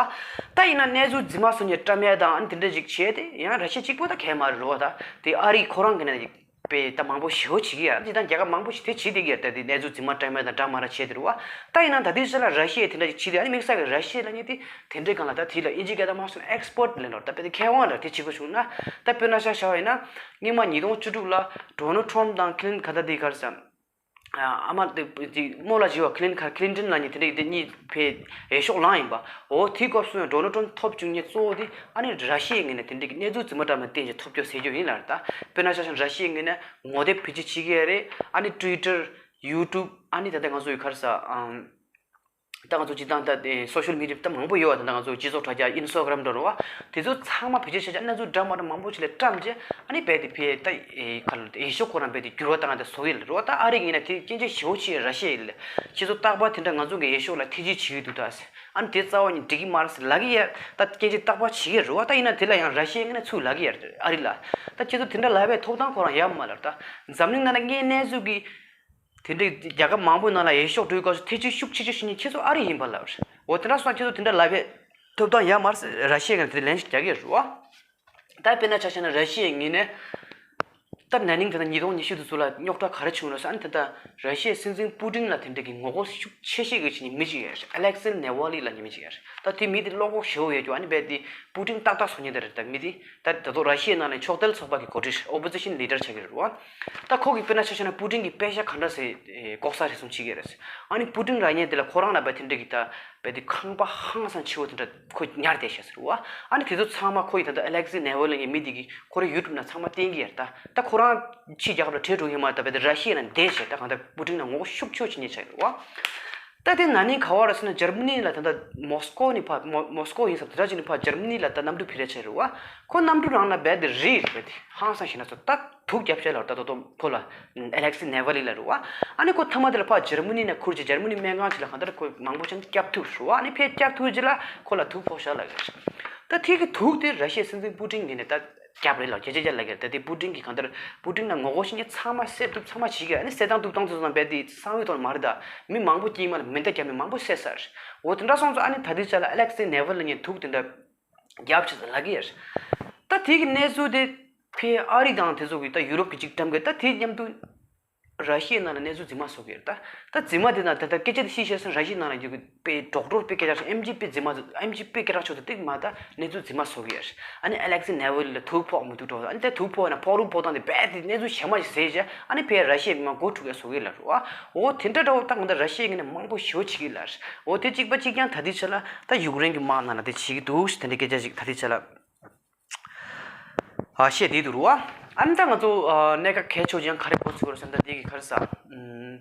ད་ཡིན་ན་གནས་ཚུལ་རྫུན་མ་བཟོ་མཁན་བཀྲམ་ཡ་དང་ཨ་ནི་དེ་འདྲ་ཅིག་བྱས་ཏེ་ཡང་ར་ཤི་ཡ་གཅིག་པོ་ད་གང་ཡང་མ་རེད་བ། ད་དེ་ཨ་རི་ཁོ་རང་གི་ནས་ཅིག་པས་ད་མང་པོ་ཞེ་པོ་བྱེད་ཀྱི་ཡོད། ཅི་ད་རྒྱལ་ཁབ་མང་པོ་ཞིག་དེ་བྱེད་བསྡད་ཀྱི་ཡོད། ད་དེ་གནས་ཚུལ་རྫུན་མ་བཀྲམ་ཡ་དང་འདྲ་མ་འདྲ་བྱས་དེ་རེད་བ། ད་ཡིན་ན་ད་ལྟའི་ཆ་ལ་ར་ཤི་ཡས་དེ་འདྲ་ཅིག་བྱེད་དེ། ཨ་ནི་དམིགས་བསལ་གྱི་ར་ཤི་ཡ་ལབ་མཁན་དེ་དེ་འདྲའི་སྒང་ལ་ད་དེ་ལ་ཨིན་ཇིའི་སྐད་ཐོག་མ་སོང་ན་ཨེག་སི་པར་ཊི་ལབ་ནོ། ད་དཔེ་དེ་མཁས་དབང་ལ་དེ་བྱེད་དགོས་བྱུང་ན། ད་དཔེར་ན་ཆ་བཞག་པ་ཡིན་ན་སྔོན་མ་ཉིས་སྟོང་བཅུ་དྲུག་ལ་ཌོ་ནལ་ཊམ་དང་ཁི་ལིན་ག་ད་དེ་ག་རེ་ཟེར། ཨ་མ་དེ་དེ་རྨོ་ལགས་བྱས་པ་ཁི་ལིན་ག་ཁི་ལིན་ཊོན་ལབ་མཁན་དེ་འདྲ་དེ་གཉིས་ཕར་འོས་ཤོག་ལངས་ཡིན་པ། འོ་དེའི་སྐབས་སུ་ཡང་ཌོ་ནལ་ཊམ་ཐོབ་བཅུག་མཁན་གཙོ་བོ་དེ་ཨ་ནི་ར་ཤི་ཡའི་ངོས་ནས་དེ་འདྲ་གི་གནས་ཚུལ་རྫུན་མ་བཀྲམ་ནས་བརྟེན་བྱས་ཐོབ་རྒྱུ་ཟེར་རྒྱུ་ཡིན་ལབ་རེད། ད་དཔེར་ན་ཆ་བཞག་ན་ར་ཤི་ཡའི་ངོས་ནས་ངོ་དེབ་བེད་སྤྱོད་བྱེད་ཀྱི་ཡོད་རེད། ཨ་ནི་ཊུའི་ཊར། ཡུ་ཊུབ། ཨ་ནི་ད་ལྟ་ང་ཚོ་ཡི་ག་རེ་ཟེར། ཨམ། ད་ང་ཚོ་སྤྱིར་བཏང་ད་ལྟ་སོ་ཤལ་མི་ཌི་ཡ་ད་མང་པོ་ཡོད་པ། ད་ལྟ་ང་ཚོ་སྤྱི་ཚོགས་དྲ་རྒྱ་ཨིན་སི་ཊ་གྷི་རམ་འདྲ་རེད་བ། དེ་ཚོ་ཚང་མ་བེད་སྤྱོད་བྱས་བྱས་གནས་ཚུལ་འདྲ་མ་འདྲ་མང་པོ་ཞིག་ལ་བཀྲམ་བྱས། ཨ་ནི་རྦད་དེ་ཕར་ད་ཨེ་ག་ལ་འོས་ཤོག་ཁོ་རང་རྦད་དེ་འགྱུར་བ་བཏང་ཡ་དེ་བཟོ་གི་ཡོད་རེད་བ། ད་ཨ་རིའི་ངོས་ནས་དེ་སྐྱོན་བརྗོད་ཞེ་པོ་བྱེད་ཀྱི་ཡོད་རེད། ར་ཤི་ཡའི་ལ་ཁྱེད་ཚོ་རྟག་པར་དེ་འདྲ་ང་ཚོ་གི་འོས་ཤོག་ལ་ཐེ་བྱུས་བྱེད་ཀྱི་འདུག་ད་ཟེར། ཨ་ནི་དེ་རྩ་བ་ནས་འགྲིག་གི་མ་རེད་ཟེར་ལབ་ཀྱི་ཡོད། ད་སྐྱོན་བརྗོད་རྟག་པར་བྱེད་ཀྱི་ཡོད་རེད་བ། ད་ཡིན་ན་དེ་ལ་ཡང་ར་ཤི་ཡའི་ངོས་ནས་ཚུར་ལབ་ཀྱི་ཡོད་རེད། ཨ་རི་ལ་ད་ཁྱེད་ཚོ་དེ་འདྲ་ལབ་པའི་ཐོབ་ཐང་ཁོ་རང་ཡོད་མ་རེད། ད་འཛམ་གླིང་ནང་ན་དངོས་གནས་ཚུལ་གྱི་དེ་འདྲའི་རྒྱལ་ཁབ་མང་པོའི་ནང་ལ་འོས་ཤོག་འགྲོ་བའི་སྐབས་སུ་ཐེ་བྱུས་ཤུགས་ཆེ་ཤོས་བྱེད་མཁན་ཁྱེད་ཚོ་ཨ་རི་ཡིན་པ་ལབ་རེད། འོ་དེ་འདྲ་སོང་ཙང་ཁྱེད་ཚོ་དེ་འདྲ་ལབ་པའི་ཐོབ་ཐང་ཡོད་མ་རེད་ཟེར་ར་ཤི་ཡའི་ངོས་ནས་དེ་ལན་ཞིག་རྒྱག་གི་ཡོད་རེད་བ། ད་དཔེར་ན་ཆ་བཞག་ན་ར་ཤི་ཡའི་ངོས་ནས་ད་ན་ནིང་ད་ལྟ་ཉིས་སྟོང་ཉི་ཤུ་དེ་ཚོ་ལ་རྙོག་དྲ་ག་རེ་བྱུང་རེད་ཟེར། ཨ་ནི་ད་ལྟ་ར་ཤི་ཡའི་སྲིད་འཛིན་པུ་ཏིན་ལ་དེ་འདྲ་གི་ངོ་རྒོལ་ཤུགས་ཆེ་ཤོས་ཀྱི་བྱེད་མཁན་མི་གཅིག་ཡོད་རེད། ཨ་ལེག་སི་ནེ་ཝལ་ལི་ལབ་མཁན་མི་གཅིག་ཡོད་རེད། ད་དེ་མི་དེ་བློ་ཁོག་ཞེ་པོ་ཡོད་རྒྱུ། ཨ་ནི་རྦད་དེ་པུ་ཏིན་ཏག་ཏག་བཟོ་མཁན་དེ་རེད། ད་མི་དེ་ད་ད་དུང་ར་ཤི་ཡའི་ནང་ནས་ཕྱོགས་གཏད་ཚོགས་པ་གི་འགོ་ཁྲིད། ཨོ་པོ་ཛི་ཤན་ལི་ཌར་ཆགས་ཀྱི་རེད་བ། ད་ཁོ་གིས་དཔེར་ན་ཆ་བཞག་ན་པུ་ཏིན་གྱི་པད་ཤག་ག་འདྲ་སེ་ལྐོག་ཟ་རེ་ཟུང་བྱེད་ཀྱི་རེད། ཨ་ནི་པུ་ཏིན་རང་ཉིད་དེ་ལ་ཁོ་རང་ལ་རྦད་དེ་འདྲ་གི་ད་རྦད་དེ་ཁང་པ་ཧང་སང་ཆེ་བོ་དེ་འདྲ་ཁོ་ཉར་བསྡད་བཞག་ཟེར་བ། ཨ་ནི་དེ་ཚོ་ཚང་མ་ཁོ་ཡིས་ད་ལྟ་ཨ་ལེག་སི་ནེ་ཝལ་ལི་ལབ་མཁན་མི་དེ་གིས་ཁོ་རའི་ཡུ་ཊུབ་ནང་ཚང་མ་བསྟན་གྱི་ཡོད་རེད། ད་ད་ཁོ་རང་ཕྱིའི་རྒྱལ་ཁབ་ལ་བྲོས་འགྲོ་མཁན་མ་རེད། ད་རྦད་དེ་ར་ཤི་ཡའི་ནང་བསྡད་བྱས་ད་གང་ལྟར་པུ་ཏིན་ལ་ངོ་རྒོལ་ཤུགས་ཆེ་བོ་བྱེད་མཁན་ཆགས་ཀྱི་རེད་བ། ད་དེ་ན་ནིང་ག་པར་རེད་ཟེར་ན་འཇར་མ་ནི་ལ་ད་ལྟ་མོ་སི་ཀོ་ནས་ཕར་མོ་མོ་སི་ཀོ་ཡིན་ས་དེ་འདྲ་ཅིག་ནས་ཕར་འཇར་མ་ནི་ལ་ད་གནམ་གྲུ་འཕུར་ཡ་ཆགས་རེད་བ། ཁོ་གནམ་གྲུ་རང་ལ་རྦད་དེ་རི་རེད། རྦད་དེ་ཧང་སང་ཞེ་ན་ཚོ་ད་དུག་བརྒྱབ་བྱས་ལ་ད་དོ་དོ་ཁོ་ལ་ཨ་ལེག་སི་ནེ་ཝལ་ལི་ལ་རེད་བ། ཨ་ནི་ཁོ་མཐའ་མ་དེ་ལ་ཕར་འཇར་མ་ནི་ནས་ཁུར་གྱི་འཇར་མ་ནི་སྨན་ཁང་ཅིག་ལ་གང་ལྟར་ཁོ་མང་པོ་ཅིག་སྐྱོབ་ཐུབ་རེད་བ། ཨ་ནི་ཕར་སྐྱོབ་ཐུབ་རྗེས་ལ་ཁོ་ལ་དུག་ཕོག་ཤག་ལབ་ཀྱི་རེད། ད་དེ་གི་དུག་དེ་ར་ཤི་ཡའི་སྲིད་འཛིན་པུ་ཏིན་གྱིས་ནས་ད་རྒྱབ་རེད་ལ་བརྒྱ་ཆ་བརྒྱ་ལབ་ཀྱི་རེད། ད་དེ་པུ་ཏིན་གྱིས་གང་ལྟར་པུ་ཏིན་ལ་ངོ་རྒོལ་བྱེད་མཁན་ཚང་མ་བསད་ཐུབ་ཚང་མ་བྱེད་ཀྱི་རེད། ཨ་ནི་བསད་སྟངས་གཏུབ་སྟངས་དེ་ཚོ་ཚང་མ་རྦད་དེ་གསང་བའི་ཐོག་ནས་མ་རེད། ད་མི་མང་པོ་དཀྱིལ་མ་ལ་མེ་མདའ་བརྒྱབ་ནས་མང་པོ་བསད་ཚར་རེད། འོ་དེ་འདྲ་སོང་ཙང་ཨ་ནི་ད་དེ་ཆ་ལ་ཨ་ལེག་སི་ནེ་ཝལ་ལི་ལབ་མཁན་དུག་དེ་འདྲ་རྒྱབ་བྱས་ལབ་ཀྱི་ཡོད་རེད། ད་དེ་གི་གནས་ཚུལ་དེ་ཕར་ཨ་རི་དང་དེ་ཚོ་གིས་ད་ཡུ་རོབ་ཀྱིས་ཅིག་བཀྲམ་གི། ད་དེ་མཉམ་དུ་ར་ཤི་ཡའི་ནང་ལ་གནས་ཚུལ་རྫུན་མ་བཟོ་གི་ཡོད་རེད། ད་ད་རྫུན་མ་དེ་ན་ད་ད་སྐད་ཆ་དེ་ཤེས་ཤེས་སོང་། ར་ཤི་ཡའི་ནང་ལ་ཡོད་གི་པའི་ཌོག་ཊར་པའི་སྐད་ཆ་ཤོད། ཨེམ་ཆི་པའི་རྫུན་མ་ཨེམ་ཆི་པའི་སྐད་ཆ་ཤོད་དེ་ཏིག་མ་ད་གནས་ཚུལ་རྫུན་མ་བཟོ་གི་ཡོད་རེད། ཨ་ནི་ཨ་ལེག་སི་ནེ་ཝལ་ལི་ལ་དུག་ཕོག་མི་འདུག་འགྲོ། ཨ་ནི་དེ་དུག་ཕོག་ན་ཕོག་རུང་ཕོག་སྟངས་དེ་རྦད་དེ་གནས་ཚུལ་ཞན་མ་ཞིག་བཟོས་བྱས། ཨ་ནི་ཕར་ར་ཤི་ཡའི་མི་མང་མགོ་འཁྲུག་ཡ་བཟོ་གི་ལབ་རེད་བ། འོ་དེ་འདྲ་འདྲ་བོ་ད་གང་ལྟར་ར་ཤི་ཡའི་ངོས་ནས་མང་པོ་ཞེ་པོ་བྱེད་ཀྱི་ལབ་རེད། འོ་དེ་གཅིག་པ་གཅིག་རྐྱང་ད་ལྟའི་ཆ་ལ་ད་ཡུཀ་རེན་གྱི་དམག་ནང་ལ་དེ་བྱེད་ཀྱི་འདུག་ཞེས་དེ་འདྲའི་སྐད་ཆ་ཞིག་ད་ལྟའི་ཆ་ལ། ཨ་བཤད་བསྡད་འདུག་རེད་བ། ཨ་ནི་ད་ང་ཚོ་ཨ་གནད་འགག་གལ་ཆེ་བོ་ཅིག་ཡང་ག་རེ་གོ་ཚུགས་པ་རེད་ཟེར་ན། ད་འདི་གི་ག་རེ་ཟེར། ཨམ།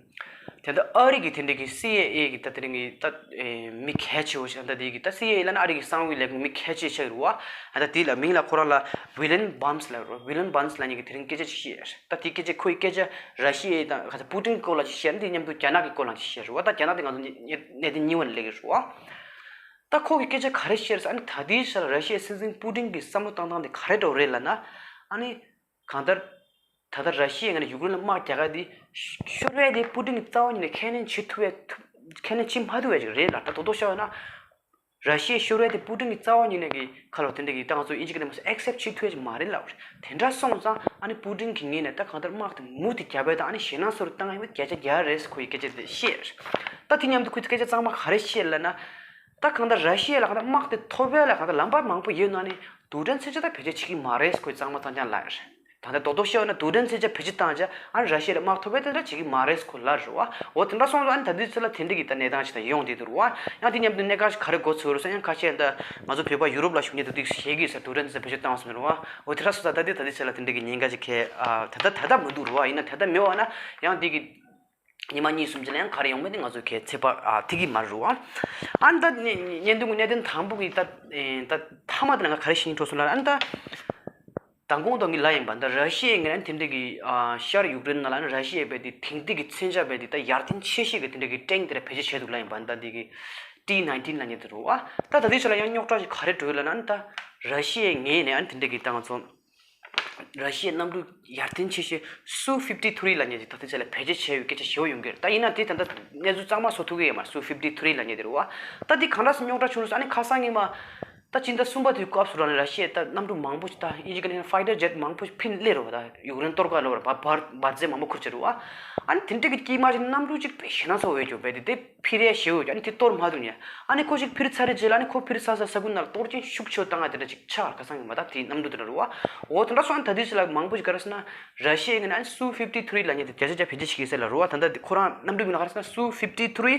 དེ་འདྲ་ཨ་རི་གི་དེ་འདྲ་གི་སི་ཨའི་ཨེ་གི་ད་དེ་རིང་གི་ད་ཨེ་མི་གལ་ཆེ་བོ་ཞིག་ད་འདི་གི་ད་སི་ཨའི་ཨེ་ལབ་ན་ཨ་རི་གི་གསང་བའི་ལས་ཁུངས་མི་གལ་ཆེ་ཆགས་རེད་བ། ཨ་ད་དེ་ལ་མིང་ལ་ཁོ་རང་ལ་ཝི་ལན་བཱན་སི་ལབ་རེད། ཝི་ལན་བཱན་སི་ལབ་མཁན་གྱིས་དེ་རིང་སྐད་ཆ་ཅིག་བཤད་ཡོད་རེད། ད་དེ་སྐད་ཆ་ཁོའི་སྐད་ཆ་ར་ཤི་ཡའི་དང་ག་ཚོད་པུ་ཏིན་སྐོར་ལ་ཅིག་བཤད་ན། དེ་མཉམ་དུ་རྒྱ་ནག་གི་སྐོར་ལ་ཅིག་བཤད་རེད་བ། ད་རྒྱ་ནག་དེ་ང་ཚོ་གནད་དོན་གཉིས་པ་ནས་སླེབས་ཀྱི་རེད་བ། ད་ཁོ་གི་སྐད་ཆ་ག་རེ་བཤད་རེད་ཟེར། ཨ་ནི་ད་ལྟའི་ཆར་ར་ཤི་ཡའི་སྲིད་འཛིན་པུ་ཏིན་གྱི་བསམ་བློ་བཏང་སྟངས་དེ་ག་རེ་འདྲ་བོ་རེད་ལབ་ན། ཨ་ནི་གང་ལྟར་ད་ལྟ་ར་ཤི་ཡའི་ངོས་ནས་ཡུཀ་རེན་ལ་དམག་རྒྱག་ཡ་དེ་ཤོར་བ་དེ་པུ་ཏིན་གྱིས་རྩ་བ་ཉིད་ནས་ཁས་ལེན་བྱེད་ཐུབ་པའི་ཐུབ་ཁས་ལེན་བྱེད་མ་ཐུབ་པ་ཅིག་རེད་ལབ། ད་རྡོག་རྡོག་བཤད་པ་ན་ར་ཤི་ཡའི་ཤོར་བ་དེ་པུ་ཏིན་གྱིས་རྩ་བ་ཉིད་ནས་གི་ཁ་ལོ་དེ་འདྲ་གི་ད་ང་ཚོ་ཨིན་ཇི་སྐད་ནས་མ་སོང་ཨེག་སེབ་བྱེད་ཐུབ་ཡ་ཅིག་མ་རེད་ལབ་རེད། དེ་འདྲ་སོང་ཙང་ཨ་ནི་པུ་ཏིན་གྱི་ངོས་ནས་ད་གང་ལྟར་དམག་དེ་མུ་མཐུད་རྒྱབ་ཡ་དང་། ཨ་ནི་ཞེད་སྣང་བཟོ་རུ་བཏང་ཡ་བརྒྱ་ཆ་བརྒྱ་རེད་ཟེར་ཁོ་ཡི་སྐད་ཆ་དེ་བཤད་རེད། ད་དེ་མཉམ་དུ་ཁོས་སྐད་ཆ་གཙང་མ་ག་རེ་བཤད་ལབ་ན། ད་གང་ལྟར་ར་ཤི་ཡ་ལ་གང་ལྟར་དམག་དེ་ཐོབ་ཡ་ལ་གང་ལྟར་ལམ་པ་མང་པོ་ཡོད་ནའང་རྡུལ་ཕྲན་མཚོན་ཆ་ད་བེད་སྤྱོད་བྱེད་ཀྱི་མ་རེད་ཟེར་ཁོས་གཙང་མ་གཙང་རྐྱང་ལབ་ཡ་རེད། ད་ལྟ་རྡོག་རྡོག་བཤད་པ་ན་རྡུལ་ཕྲན་མཚོན་ཆ་བེད་སྤྱོད་བཏང་བྱས་ཨ་ནི་ར་ཤི་ཡ་ལ་དམག་ཐོབ་ཡ་དེ་འདྲ་བྱེད་ཀྱི་མ་རེད་ཟེར་ཁོས་ལབ་རེད་བ། འོ་དེ་འདྲ་སོང་ཙང་ཨ་ནི་ད་དུས་ཚོད་ལ་དེ་འདྲ་གི་ད་གནས་སྟངས་ཞིག་ད་ཡོང་བསྡད་འདུག་རེད་བ། ཡང་དེ་མཉམ་དུ་གནད་འགག་ཞིག་ག་རེ་གོ་ཚུགས་རེད་ཟེར་ན། ཡང་ཁ་ཤས་ད་ང་ཚོ་བོད་པ་ཡུ་རོབ་ལ་བཞུགས་མཁན་དེ་ཚོས་ཤེས་ཀྱི་ཡོད་ས་རེད། རྡུལ་ཕྲན་མཚོན་ཆ་བེད་སྤྱོད་བཏང་བ་སོང་རེད་བ། འོ་དེ་འདྲ་སོང་ཙང་ད་དེ་ད་དུས་ཚོད་ལ་དེ་འདྲ་གི་ཉེན་ཁ་ཞིག་ག་ད་ད་ད་མི་འདུག་རེད་བ། ཡིན་ན་ད་ད་མེད་པ་ན་ཡང་དེ་གི་ཉི་མ་གཉིས་གསུམ་ཅིག་ལ་ཡང་ག་རེ་ཡོང་མིན་དེ་ང་ཚོས་གལ་ཚོད་དཔག་ཨ་ཐིག་གི་མ་རེད་བ། ཨ་ནི་ད་བརྙན་ཐུང་གི་གནད་དོན་དང་པོ་གི་ད་ད་མཐའ་མ་དེ་ལ་ང་ག་རེ་ཤེས་ཀྱི་འགྲོ་སོང་ལབ་ན། ཨ་ནི་ད་མདང་དགོང་དང་གི་ལ་ཡིན་པ་ད་ར་ཤི་ཡའི་ངོས་ནས་དེ་འདྲ་གི་ཨ་ཤར་ཡུཀ་རེན་ནང་ལ་ནི་ར་ཤི་ཡའི་བས་དེ་དེང་དུས་ཀྱི་མཚོན་ཆ་བས་དེ་ད་ཡར་ཐོན་ཆེ་ཤོས་ཀྱི་དེ་འདྲ་གི་ཊེང་དེ་འདྲ་བེད་སྤྱོད་བྱས་འདུག་ལབ་ཡིན་པ་ད་འདི་གི་ཏི་ནའིན་ཊིན་ལབ་མཁན་དེ་རེད་བ། ད་ད་ལྟའི་ཆ་ལ་ཡང་རྙོག་དྲ་ཞིག་ག་རེ་འགྲོ་ཡོད་ལབ་ན། ཨ་ནི་ད་ར་ཤི་ཡའི་ངོས་ནས་ཨ་ནི་དེ་འདྲ་གི་ད་ང་ཚོ་ར་ཤི་ཡའི་གནམ་གྲུ་ཡར་ཐོན་ཆེ་ཤོས་སུ་ཕིབ་ཊི་ཐི་རི་ལབ་མཁན་ཅིག་ད་ལྟའི་ཆ་ལ་བེད་སྤྱོད་བྱས་ཡོད་སྐད་ཆ་ཞེ་པོ་ཡོང་གི་རེད། ད་ཡིན་ན་དེ་ད་ལྟ་གནས་ཚུལ་གཙང་མ་བཟོ་ཐུབ་ཀྱི་ཡོད་མ་རེད། སུ་ཕིབ་ཊི་ཐི་རི་ལབ་མཁན་དེ་རེད་བ། ད་དེ་གང་འདྲ་སེ་རྙོག་དྲ་བྱུང་རེད་ཟེར། ཨ་ནི་ཁ་སང་ཉི་མ་ད་ཕྱི་ཟླ་གསུམ་པ་དེའི་སྐབས་སུ་རང་ནས་ར་ཤི་ཡས་ད་གནམ་གྲུ་མང་པོ་ཞིག་ད་ཨིན་ཇི་སྐད་ནས་ཕའི་ཊར་ཇེཊ་མང་པོ་ཕུད་སླེབས་རེད་བ། ད་ཡུཀ་རེན་གཏོར་ག་ལོ་ར་འབར་འབར་འབར་རྫས་མང་པོ་ཁུར་བྱས་རེད་བ། ཨ་ནི་དེ་འདྲ་གི་དཀྱིལ་མ་ཞིག་གནམ་གྲུ་གཅིག་དཔེ་ཞེ་ན་ཚོ་བས་ཀྱོ་བས་དེ་དེ་ཕུད་རེ་ཞེ་བོ་ཀྱོ། ཨ་ནི་དེ་གཏོར་མ་ཐུབ་ནས་ཨ་ནི་ཁོ་ཞིག་ཕུད་ཚར་རེ་རྗེས་ལ་ཨ་ནི་ཁོ་ཕུད་ཚར་ས་ས་ཁུལ་ནང་ལ་གཏོར་སྐྱོན་ཤུགས་ཆེ་བོ་བཏང་ང་དེ་འདྲ་ཅིག་ཆགས། ཁ་སང་གི་མ་ད་དེ་གནམ་གྲུ་དེ་འདྲ་རེད་བ། འོ་དེ་འདྲ་སོང་ཨ་ནི་ད་དུས་ཚོད་ལ་མང་པོ་ཞིག་ག་རེ་ཟེར་ན་ར་ཤི་ཡའི་ངོས་ནས་ཨ་ནི་སུ་ཕིབ་ཊི་ཐི་རི་ལབ་མཁན་དེ་བརྒྱ་ཆ་བརྒྱ་བེད་སྤྱོད་བྱེད་ཀྱི་ཟེར་ལབ་རེད་བ། ད་ལྟ་དེ་ཁོ་རང་གནམ་གྲུ་མིང་ལ་ག་རེ་ཟེར་ན་སུ་ཕིབ་ཊི་ཐི་རི་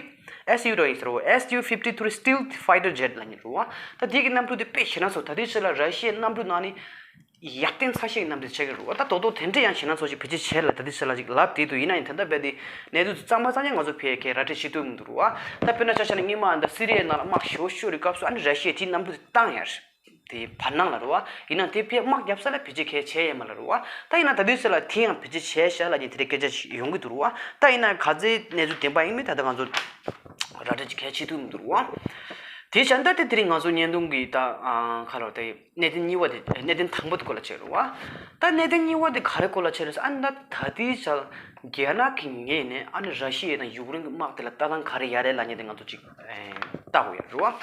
ཨེས་ཡུ་རོ་ཡིན་ཟེར་བ། སུ་ཕིབ་ཊི་ཐི་རི་སི་ཊེལ་ཐི་ཕའི་ཊར་ཇེཊ་ལབ་མཁན་རེད་བ། ད་དེ་གི་གནམ་གྲུ་དེ་དཔེ་ཞེ་ན་ཚོ་ད་དུས་ཚོད་ལ་ར་ཤི་ཡའི་གནམ་གྲུ་ནང་ནས་ཡར་ཐོན་ཚ་ཤོས་ཀྱི་གནམ་གྲུ་ཆགས་ཀྱི་རེད་བ། ད་རྡོག་རྡོག་དེ་འདྲ་ཡང་ཞེ་ན་ཚོ་ཞིག་བེད་སྤྱོད་བྱས་ལ་ད་ལྟའི་ཆ་ལ་ཅིག་ལབ་བསྡད་འདུག་ཡིན་ན་ཡང་ད་ལྟ་རྦད་དེ་གནས་ཚུལ་གཙང་མ་གཙང་རྐྱང་ང་ཚོ་ཕར་གྱི་ར་སྤྲོད་བྱེད་ཐུབ་མི་འདུག་རེད་བ། ད་དཔེར་ན་ཆ་བཞག་ན་སྔོན་མ་ད་སི་རི་ཡའི་ནང་ལ་དམག་ཞེ་པོ་ཤོར་བའི་སྐབས་སུ་ཨ་ནི་ར་ཤི་ཡས་དེའི་གནམ་གྲུ་དེ་བཏང་ཡ་རེད། དེ་བར་སྣང་ལ་རེད་བ། ཡིན་ན་དེ་ཕར་དམག་རྒྱབ་ས་ལ་བེད་སྤྱོད་གལ་ཆེ་ཡས་མ་ལ་རེད་བ། ད་ཡིན་ན་ད་དུས་ཚོད་ལ་དེ་ཡང་བེད་སྤྱོད་བྱས་ཤག་ལབ་ཀྱི་དེ་འདྲའི་སྐད་ཆ་ཞིག་ཡོང་གི་འདུག་རེད་བ། ད་ཡིན་ན་ག་ཚོད་གནས་ཚུལ་བདེན་པ་ཡིན་མིན་ད་ལྟ་ང་ཚོ་ར་སྤྲོད་ཅིག་གལ་ཆེ་ཐུབ་མི་འདུག་རེད་བ། དེ་བྱས་ད་ལྟ་དེ་རིང་ང་ཚོ་བརྙན་ཐུང་གི་ད་ཨ་ཁ་ལོ་དེ། གནད་དོན་གཉིས་པ་དེ་གནད་དོན་དང་པོ་དེ་སྐོར་ལ་བྱས་རེད་བ། ད་གནད་དོན་གཉིས་པ་དེ་ག་རེ་སྐོར་ལ་བྱས་རེད་ཟེར་ཨ་ནི་ད་ད་ལྟའི་ཆར་རྒྱ་ནག་གི་ངོས་ནས་ཨ་ནི་ར་ཤི་ཡ་དང་ཡུཀ་རེན་གྱི་དམག་དེ་ལ་ལྟ་སྟངས་ག་རེ་ཡ་རེད་ལབ་མཁན་དེ་ང་ཚོ་ཅིག་ཨེ་ལྟ་དགོས་ཡ་རེད་བ།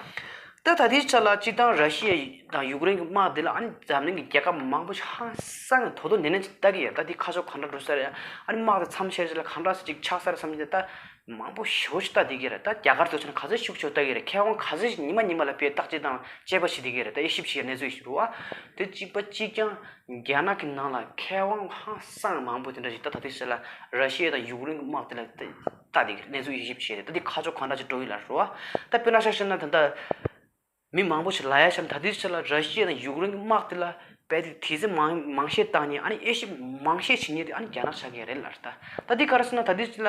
ད་ད་ལྟའི་ཆར་ལ་སྤྱིར་བཏང་ར་ཤི་ཡ་དང་ཡུཀ་རེན་གྱི་དམག་དེ་ལ་ཨ་ནི་འཛམ་གླིང་གི་རྒྱལ་ཁབ་མང་པོ་ཧང་སང་དོ་དོ་ནན་ནན་ཅིག་ལྟ་གི་ཡ། ད་དེ་ཁ་ཕྱོགས་ག་འདྲ་འགྲོ་ས་རེད། ཨ་ནི་དམག་དེ་མཚམས་བཞག་རྗེས་ལ་ག་འདྲ་སེ་ཅིག་ཆགས་ས་རེད་བསམ་གྱི་འདུག་ད། མང་པོ་ཞེ་པོ་ཞིག་ལྟ་བསྡད་ཀྱི་རེད། ད་རྒྱ་གར་ཚོ་ཆ་ན་ག་ཚོད་ཤུགས་ཆེ་ལྟ་གི་རེད། མཁས་དབང་ག་ཚོད་ཞིག་ཉི་མ་ཉི་མ་ལ་དཔེ་བརྟག་དཔྱད་དང་དཔྱད་པ་བྱེད་བསྡད་ཀྱི་རེད། ད་དབྱེ་ཞིབ་བྱེད་ཡ་གནས་ཚུལ་ཞིག་རེད་བ། དེ་གཅིག་པ་གཅིག་རྐྱང་རྒྱ་ནག་གི་ནང་ལ་མཁས་དབང་ཧང་སང་མང་པོ་དེ་འདྲ་ཞིག་ད་ད་ལྟའི་ཆ་ལ་ར་ཤི་ཡ་དང་ཡུཀ་རེན་གྱི་དམག་དེ་ལ་ལྟ་བསྡད་ཀྱི་རེད། གནས་ཚུལ་དབྱེ་ཞིབ་བྱེད་རེད། ད་དེ་ཁ་ཕྱོགས་གང་འདྲ་ཞིག་འགྲོ་ཡི་ལ་རེད་བ། ད་དཔེར་ན་ཆ་བཞག་ན་ད་ལྟ་མི་མང་པོ་ཞིག་ལབ་ཡ་ཆ་ན་ད་ལྟའི་ཆ་ལ་ར་ཤི་ཡ་དང་ཡུཀ་རེན་གྱི་དམག་དེ་ལ་རྦད་དེ་དུས་ཚོད་མང་མང་ཤོས་བཏང་མཁན་ཨ་ནི་དབྱེ་ཞིབ་མང་ཤོས་བྱེད་མཁན་དེ་ཨ་ནི་རྒྱ་ནག་ཆགས་ཀྱི་རེད་ལབ་རེད། ད་ད་དེ་ག་རེ་ཟེར་ན་ད་ལྟའི་ཆ་ལ།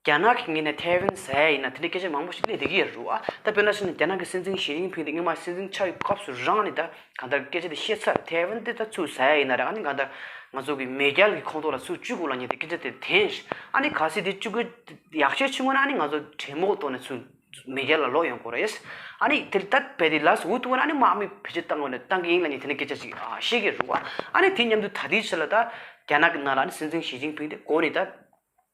རྒྱ་ནག་གི་ངོས་ནས་ཐའེ་ཝན་ཟ་ཡ་ཡིན་ན་དེ་འདྲའི་སྐད་ཆ་མང་པོ་ཞིག་སླེབས་བསྡད་ཀྱི་ཡོད་རེད་བ། ད་དཔེར་ན་བཤད་ན་རྒྱ་ནག་གི་སྲིད་འཛིན་ཞི་ཅིན་ཕིང་དེ་སྔོན་མ་སྲིད་འཛིན་ཆགས་ཡོད་སྐབས་སུ་རང་ནས་ད་གང་ལྟར་སྐད་ཆ་དེ་བཤད་ཚར། ཐའེ་ཝན་དེ་ད་ཚུར་ཟ་ཡ་ཡིན་ན་རེད། ཨ་ནི་གང་ལྟར་ང་ཚོ་གི་མེས་རྒྱལ་གྱི་ཁོངས་གཏོགས་ལ་ཚུར་བཅུག་དགོས་ལབ་མཁན་དེ་སྐད་ཆ་དེ་འཐེན་ཞིང་། ཨ་ནི་གལ་སྲིད་དེ་བཅུག་གི་ཡག་ཤོས་བྱུང་བ་ན་ཨ་ནི་ང་ཚོ་གྲོས་མོལ་ཐོག་ནས་ཚུར་མེས་རྒྱལ་ལ་ལོག་ཡོང་དགོས་རེད། ཨ་ནི་དེ་ལྟར་བས་དེ་ལས་འུ་ཐུག་པ་ན་ཨ་ནི་དམག་མི་བེད་སྤྱོད་བཏང་དགོས་ནས་བཏང་གི་ཡིན་ལབ་མཁན་དེ་འདྲའི་སྐད་ཆ་ཞིག་བཤད་ཀྱི་རེད་བ། ཨ་ནི་དེ་མཉམ་དུ་ད་ལྟའི་ཆ་ལ་ད་རྒྱ་ནག་གི་ནང་ལ་ཨ་ནི་སྲིད་འཛིན་ཞི་ཅིན་ཕིང་དེ་འགོ་ནས་ད།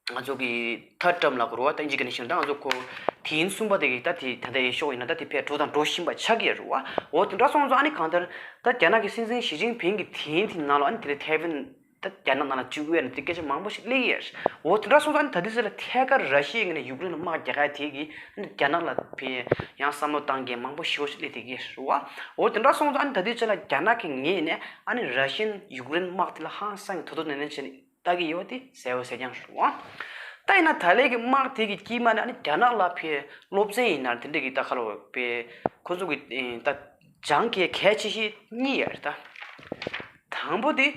ང་ཚོ་གི་ཐར་ཊརམ་ལབ་དགོས་རེད་བ། ད་ཨིན་ཇི་སྐད་ནས་བཤད་ན་ད་ང་ཚོ་གོ་དུས་ཡུན་གསུམ་པ་དེ་གི་ད་དེ་ད་ལྟའི་ཤོག་ཡིན་ན་ད་དེ་ཕར་འགྲོ་དང་འགྲོ་བཞིན་པ་ཆགས་ཀྱི་རེད་བ། འོ་དེ་འདྲ་སོང་ཙང་ཨ་ནི་གང་ལྟར་ད་རྒྱ་ནག་གི་སྲིད་འཛིན་ཞི་ཅིན་ཕིང་གི་དུས་ཡུན་དེའི་ནང་ལ་ཨ་ནི་དེ་འདྲའི་ཐའེ་ཝན་ད་རྒྱ་ནག་ནང་ལ་བཅུག་ཡས་ན་དེ་སྐད་ཆ་མང་པོ་ཞིག་སླེབས་ཡས་རེད། འོ་དེ་འདྲ་སོང་ཙང་ཨ་ནི་ད་དུས་ཚོད་ལ་ཐད་ཀར་ར་ཤི་ཡའི་ངོས་ནས་ཡུཀ་རེན་ལ་དམག་རྒྱག་ཡ་དེ་གི་ཨ་ནི་རྒྱ་ནག་ལ་ཕར་ཡང་བསམ་བློ་བཏང་མཁན་མང་པོ་ཞེ་པོ་ཞིག་སླེབས་བསྡད་ཀྱི་རེད་བ། འོ་དེ་འདྲ་སོང་ཙང་ཨ་ནི་ད་དུས་ཚོད་ལ་རྒྱ་ནག་གི་ངོས་ནས་ཨ་ནི་ར་ཤི་ཡན་ཡུཀ་རེན་དམག་དེ་ལ་ཧང་སང་གི་དོ་དོ་ནན་ནན་བྱས་ནས། ལྟ་གི་ཡོད་དེ་གསལ་བོ་གསལ་རྐྱང་རེད་བ། ད་ཡིན་ན་ད་ལན་གྱི་དམག་དེ་གི་དཀྱིལ་མ་ནས་ཨ་ནི་རྒྱ་ནག་ལ་ཕར་སློབ་ཚན་ཡིན་ན་དེ་འདྲ་གི་ད་ཁ་ལོ་བའི་ཁོ་ཚོ་གི་ད་སྦྱང་གི་གལ་ཆེ་ཤོས་གཉིས་ཡོད་རེད་ད། དང་པོ་དེ།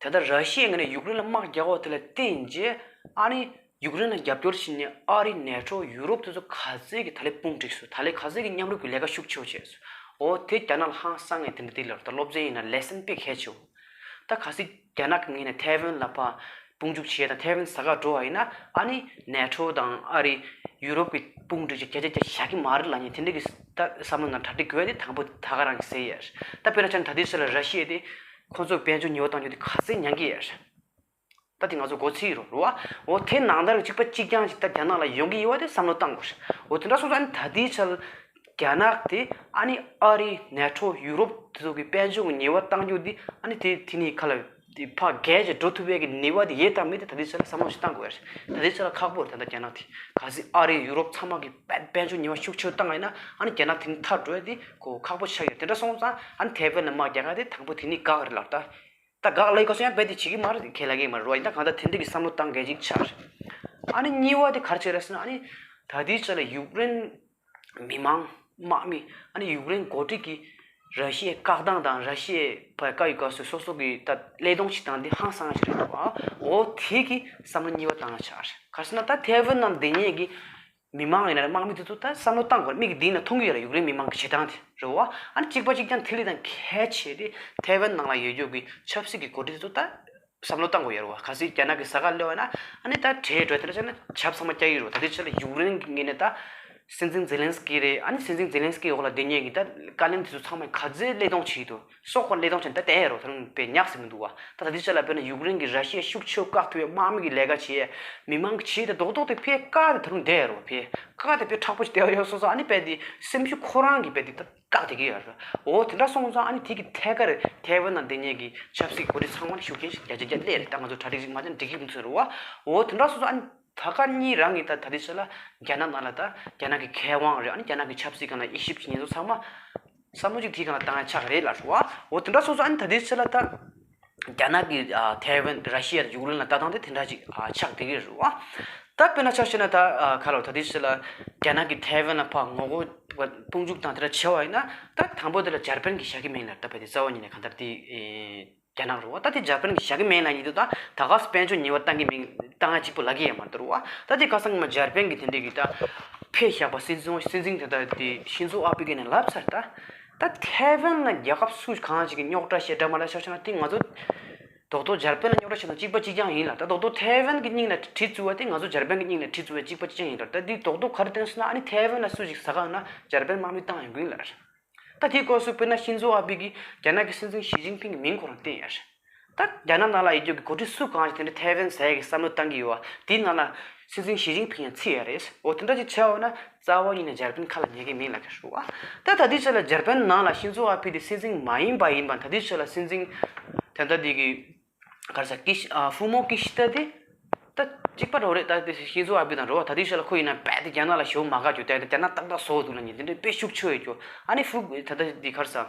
ད་ལྟ་ར་ཤི་ཡའི་ངོས་ནས་ཡུཀ་རེན་ལ་དམག་རྒྱག་འོ་དེ་ལ་བརྟེན་རྗེས་ཨ་ནི་ཡུཀ་རེན་ལ་རྒྱབ་སྐྱོར་བྱེད་མཁན་ཨ་རི་ནེ་ཊོ་ཡུ་རོབ་དེ་ཚོ་ག་ཚད་ཀྱི་ད་ལན་དཔུང་བསྒྲིགས་སོང་། ད་ལན་ག་ཚད་ཀྱི་མཉམ་རུབ་ཀྱི་ལས་ཀ་ཤུགས་ཆེ་བོ་བྱས་སོང་། འོ་དེ་རྒྱ་ནག་ལ་ཧང་སང་ངས་དེ་འདྲ་དེ་ལ་ད་སློབ་ཚན་ཡིན་ན་ལེ་སན་དཔེ་གལ་ཆེ་བོ། ད་གལ་སྲིད་རྒྱ་ནག་གི་ངོས་ནས་ཐའེ་ཝན་ལ་ཕར་དཔུང་འཇུག་བྱས་དང་ཐའེ་ཝན་ཟ་ཁ་འགྲོ་བ་ཡིན་ན་ཨ་ནི་ནེ་ཊོ་དང་ཨ་རི་ཡུ་རོབ་ཀྱི་དཔུང་འཇུག་ཅིག་བརྒྱ་ཆ་བརྒྱ་བཞག་གི་མ་རེད་ལབ་མཁན་དེ་འདྲ་གི་ད་བསམ་བློ་ནང་གྲ་སྒྲིག་དགོས་ཏེ་དང་པོ་ད་ག་རང་གི་ཟེར་ཡས། ད་དཔེར་ན་ཆ་ནས་ད་ལྟའི་ཆ་ལ་ར་ཤི་ཡ་དེ་ཁོང་ཚོ་དཔལ་འབྱོར་ཉེས་པ་བཏང་རྒྱུ་དེ་ག་ཚད་མྱངས་ཀྱི་ཡས། ད་དེ་ང་ཚོ་མགོ་ཚོས་རོ་རོ་བ། འོ་དེ་ནང་ལྟར་གཅིག་པ་གཅིག་རྐྱང་ཅིག་ད་རྒྱ་ནག་ལ་ཡོང་གི་ཡོད་པ་དེ་བསམ་བློ་བཏང་དགོས་ཤག་འོ་དེ་འདྲ་སོང་ཙང་ཨ་ནི་ད་ལྟའི་ཆར་རྒྱ་ནག་དེ་ཨ་ནི་ཨ་རི་ནེ་ཊོ་ཡུ་རོབ་དེ་ཚོ་གི་དཔལ་འབྱོར་གྱི་ཉེས་པ་བཏང་རྒྱུ་དེ་ཨ་ནི་དེ་དེ་ནི་ཁ་ལ་དེ་ཕར་རྒྱལ་ཅིག་འགྲོ་ཐུབ་པའི་གི་ནུས་པ་དེ་ཡོད་དམ་མེད་དེ་ད་ལྟའི་ཆར་ལ་བསམ་བློ་ཞིག་བཏང་དགོས་ཡ་རེད། ད་ལྟའི་ཆར་ལ་ཁག་པོ་རེད། ད་ལྟ་རྒྱ་ནག་དེ་གལ་སྲིད་ཨ་རི་ཡུ་རོབ་ཚང་མ་གི་དཔལ་དཔལ་འབྱོར་ཉེས་པ་ཤུགས་ཆེ་བཏང་བ་ཡིན་ན་ཨ་ནི་རྒྱ་ནག་དེ་ནི་ཐར་འགྲོ་ཡ་དེ་ཁོ་ཁག་པོ་ཆགས་ཡོད། དེ་འདྲ་སོང་ཙང་ཨ་ནི་ཐའེ་ཝན་ལ་དམག་རྒྱག་ཡ་དེ་དང་པོ་དེ་ནི་དགག་རེད་ལབ་ད། ད་དགག་ལབ་ཡི་ག་སོང་ཡང་རྦད་དེ་བྱེད་ཀྱི་མ་རེད། ཁས་ལེན་གྱི་མ་རེད་བ། ཡིན་ད་གང་ལྟར་དེ་འདྲ་གི་བསམ་བློ་བཏང་གལ་ཅིག་ཆགས་རེད། ཨ་ནི་གཉིས་པ་དེ་ག་རེ་བྱས་རེད་ཟེར་ན་ཨ་ནི་ད་ལྟའི་ཆ་ལ་ཡུཀ་རེན་མི་མང་དམག་མི་ཨ་ནི་ཡུཀ་རེན་འགོ་ཁྲིད་ཀྱིས་ར་ཤི་ཡའི་བཀག་སྡོམ་དང་ར་ཤི་ཡའི་བཀའ་ཡི་སྐབས་སུ་སོ་སོ་གི་ད་ཀླད་སྟོང་ཞིག་བཏང་དེ་ཧང་སང་ཞིག་རེད་འདུག་ཨ། འོ་དེ་གི་བསམ་བློ་གཉིས་པ་བཏང་ཡ་ཆགས་རེད། ག་རེ་ཟེར་ན་ད་ཐའེ་ཝན་ནང་སྡོད་མཁན་གྱི་མི་མང་ཡིན་ན་དམག་མི་དེ་ཚོ་ད་བསམ་བློ་བཏང་དགོས་རེད། མིག་གིས་མདུན་ལ་མཐོང་གི་ཡོད་རེད། ཡུཀ་རེན་མི་མང་གི་བྱེད་སྟངས་དེ་རེད་བ། ཨ་ནི་གཅིག་པ་གཅིག་རྐྱང་དེ་ལས་ད་གལ་ཆེ་དེ་ཐའེ་ཝན་ནང་ལ་ཡོད་རྒྱུ་གི་ཆབ་སྲིད་ཀྱི་འགོ་ཁྲིད་དེ་ཚོ་ད་བསམ་བློ་བཏང་དགོས་ཡོད་རེད་བ། གལ་སྲིད་རྒྱ་ནག་གི་ས་ཁ་སླེབས་པ་ན་ཨ་ནི་ད་གྲས་འགྲོ་དེ་འདྲ་བྱས་ན་ཆབ་ཚང་མ་རྒྱག་གི་རེད་བ། ད་དེ་ཆ་ལ་ཡུཀ་རེན་གྱི་ངོས་ནས་ད་སྲིད་འཛིན་ཛེ་ལན་སི་ཀི་རེད། ཨ་ནི་སྲིད་འཛིན་ཛེ་ལན་སི་ཀི་འོག་ལ་སྡོད་མཁན་གྱི་ད་བཀའ་བློན་དེ་ཚོ་ཚང་མས་ག་ཚོད་བློས་གཏོང་བྱེད་ཀྱི་འདུག་སྲོག་ཁོ་བློས་གཏོང་བྱས་ནས་ད་བསྡད་ཡོད་རེད་བ། ད་རུང་དཔེ་ཉག་ཟིག་མི་འདུག་བ། ད་ད་ལྟའི་ཆ་ལ་དཔེར་ན་ཡུཀ་རེན་གྱི་ར་ཤི་ཡ་ཤུགས་ཆེ་བཀག་ཐུབ་ཡ་དམག་མི་གི་ལས་ཀ་བྱེད་ཡ། མི་མང་གི་བྱེད་ཡ་དེ་རྡོག་རྡོག་དེ་ཕར་བཀག་སྟེ་ད་རུང་བསྡད་ཡོད་རེད་བ། ཕར་བཀག་སྟེ་ཕར་མཁྲེགས་པོ་ཞིག་བསྡད་ཡོད་སོང་ཙང་ཨ་ནི་དཔེ་དེ་སེམས་ཤུགས་ཁོ་རང་གི་དཔེ་དེ་ད་བཀག་བསྡད་ཀྱི་ཡོད་རེད། འོ་དེ་འདྲ་སོང་ཙང་ཨ་ནི་དེ་གི་ཐད་ཀར་ཐའེ་ཝན་ནང་སྡོད་མཁན་གྱི་ཆབ་སྲིད་འགོ་ཁྲིད་ཚང་མ་ལ་ཤུགས་རྐྱེན་ཞིག་བརྒྱ་ཆ་བརྒྱ་སླེབས་རེད། ད་ང་ཚོ་གྲ་སྒྲིག་ཞིག་མ་བྱས་ན་འགྲིག་གི་མི་ཚོད་རེད་བ། འོ་དེ་འདྲ་སོང་ཙང་ཨ་ནི་ད་ག་གཉིས་རང་གི་ད་ད་ལྟའི་ཆ་ལ་རྒྱ་ནག་ནང་ལ་ད་རྒྱ་ནག་གི་མཁས་དབང་རེད། ཨ་ནི་རྒྱ་ནག་གི་ཆབ་སྲིད་སྒང་ལ་དབྱེ་ཞིབ་བྱེད་མཁན་ཚོ་ཚང་མ་བསམ་བློ་ཅིག་དེའི་སྒང་ལ་བཏང་ཡ་ཆགས་རེད་ལབ་རེད་བ། འོ་དེ་འདྲ་སོང་ཙང་ཨ་ནི་ད་ལྟའི་ཆ་ལ་ད་རྒྱ་ནག་གི་ཨ་ཐའེ་ཝན་ར་ཤི་ཡ་དང་ཡུཀ་རེན་ལ་ལྟ་སྟངས་དེ་དེ་འདྲ་ཅིག་ཨ་ཆགས་བསྡད་ཀྱི་རེད་བ། ད་དཔེར་ན་ཆ་བཞག་ན་ད་ཨ་ག་ལ་ད་ལྟའི་ཆ་ལ་རྒྱ་ནག་གི་ཐའེ་ཝན་ལ་ཕར་ངོ་རྒོལ་དཔུང་འཇུག་དང་དེ་འདྲ་བྱས་པ་ཡིན་ན་ད་དང་པོ་དེ་ལ་འཇར་པན་གྱིས་བཞག་གི་མིན་ལབ། ད་དཔེ་དེ་རྩ་བ་ཉིད་ནས་གང་ལྟར་དེ་ཨེ། རྒྱ་ནག་རེད་བ། ད་དེ་འཇར་པན་གྱིས་བཞག་གི་མེད་ལབ་ཡིན་དུས་ད་ད་ག་སེ་དཔལ་འབྱོར་ཉེས་པ་བཏང་གི་མིན། བཏང་ཡ་གཅིག་པོ་ལབ་ཀྱི་ཡོད་མ་རེད་བ། ད་དེ་ཁ་སང་མ་འཇར་པན་གྱི་དེ་འདྲས་ཀྱི་ད་ཕེབས་བཞག་པ་སྲིད་འཛིན་སྲིད་འཛིན་དེ་ད་དེ་ཤིན་ཛོ་ཨ་བྷི་གིས་ནས་ལབ་ཚར། ད་ད་ཐའེ་ཝན་ལ་རྒྱལ་ཁབ་སུ་གང་ཞིག་གིས་རྙོག་དྲ་བཤད་འདྲ་མ་འདྲ་ཆ་བཞག་ན་དེ་ང་ཚོ་རྡོག་རྡོག་འཇར་པན་ལ་རྙོག་དྲ་བཤད་ན་གཅིག་པ་གཅིག་རྐྱང་ཡིན་ལ། ད་རྡོག་རྡོག་ཐའེ་ཝན་གྱི་སྙིང་ལ་གྲི་བཙུགས་པ་དེ་ང་ཚོ་འཇར་པན་གྱི་སྙིང་ལ་གྲི་བཙུགས་པ་གཅིག་པ་གཅིག་རྐྱང་ཡིན་ལ། ད་དེ་རྡོག་རྡོག་ག་རེ་བསྟན་སོང་ན་ཨ་ནི་ཐའེ་ཝན་ལ་སུ་ཞིག་ཟ་ག་ཡོང་ན་འཇར་པན་དམག་མི་བཏང་ཡོང་གི་ཡིན་ལ། ད་དེའི་སྐབས་སུ་དཔེར་ན་ཤིན་ཛོ་ཨ་བྷི་གིས་རྒྱ་ནག་གི་སྲིད་འཛིན་ཞི་ཅིན་ཕིང་གི་མིང་ཁོ་རང་བསྟན་ཡོད་རེད། ད་རྒྱ་ནག་ནང་ལ་ཡོད་རྒྱུ་གི་འགོ་ཁྲིད་སུ་གང་ཞིག་དེ་འདྲ་ཐའེ་ཝན་ཟ་ཡ་གི་བསམ་བློ་བཏང་གི་ཡོད་པ་དེའི་ནང་ལ་སྲིད་འཛིན་ཞི་ཅིན་ཕིང་ཡང་ཚུད་ཡོད་རེད། འོ་དེ་འདྲ་ཅིག་བྱས་པ་ན་རྩ་བ་ཉིད་ནས་འཇར་པན་ཁ་ལ་ཉན་གི་མིན་ལབ་ཀྱི་རེད་བ། ད་ད་ལྟའི་ཆ་ལ་འཇར་པན་ནང་ལ་ཤིན་ཛོ་ཨ་བྷི་དེ་སྲིད་འཛིན་མ་ཡིན་པ་ཡིན་པ། ད་ལྟའི་ཆ་ལ་སྲིད་འཛིན་ད་ལྟ་དེ་གི་ག་རེ་ཟེར། ཀི་ཤི་ཨ་ཧྥུ་མོ་ཀི་ཤི་ད་དེ་ད་གཅིག་པ་རེད་བ། རེད་ད་དེ་ཤིན་ཛོ་ཨ་བྷི་དང་རེད་བ། ད་ལྟའི་ཆ་ལ་ཁོ་ཡིན་ན་རྦད་དེ་རྒྱ་ནག་ལ་ཞེ་པོ་མ་དགའ་རྒྱུ། ད་རྒྱ་ནག་ཏག་ཏག་བཟོ་འདུག་ལབ་མཁན་དེ་འདྲ་དཔེ་ཤུགས་ཆེ་ཡོད་རྒྱུ། ཨ་ནི་ཧྥུ་ད་ལྟ་དེ་ག་རེ་ཟེར།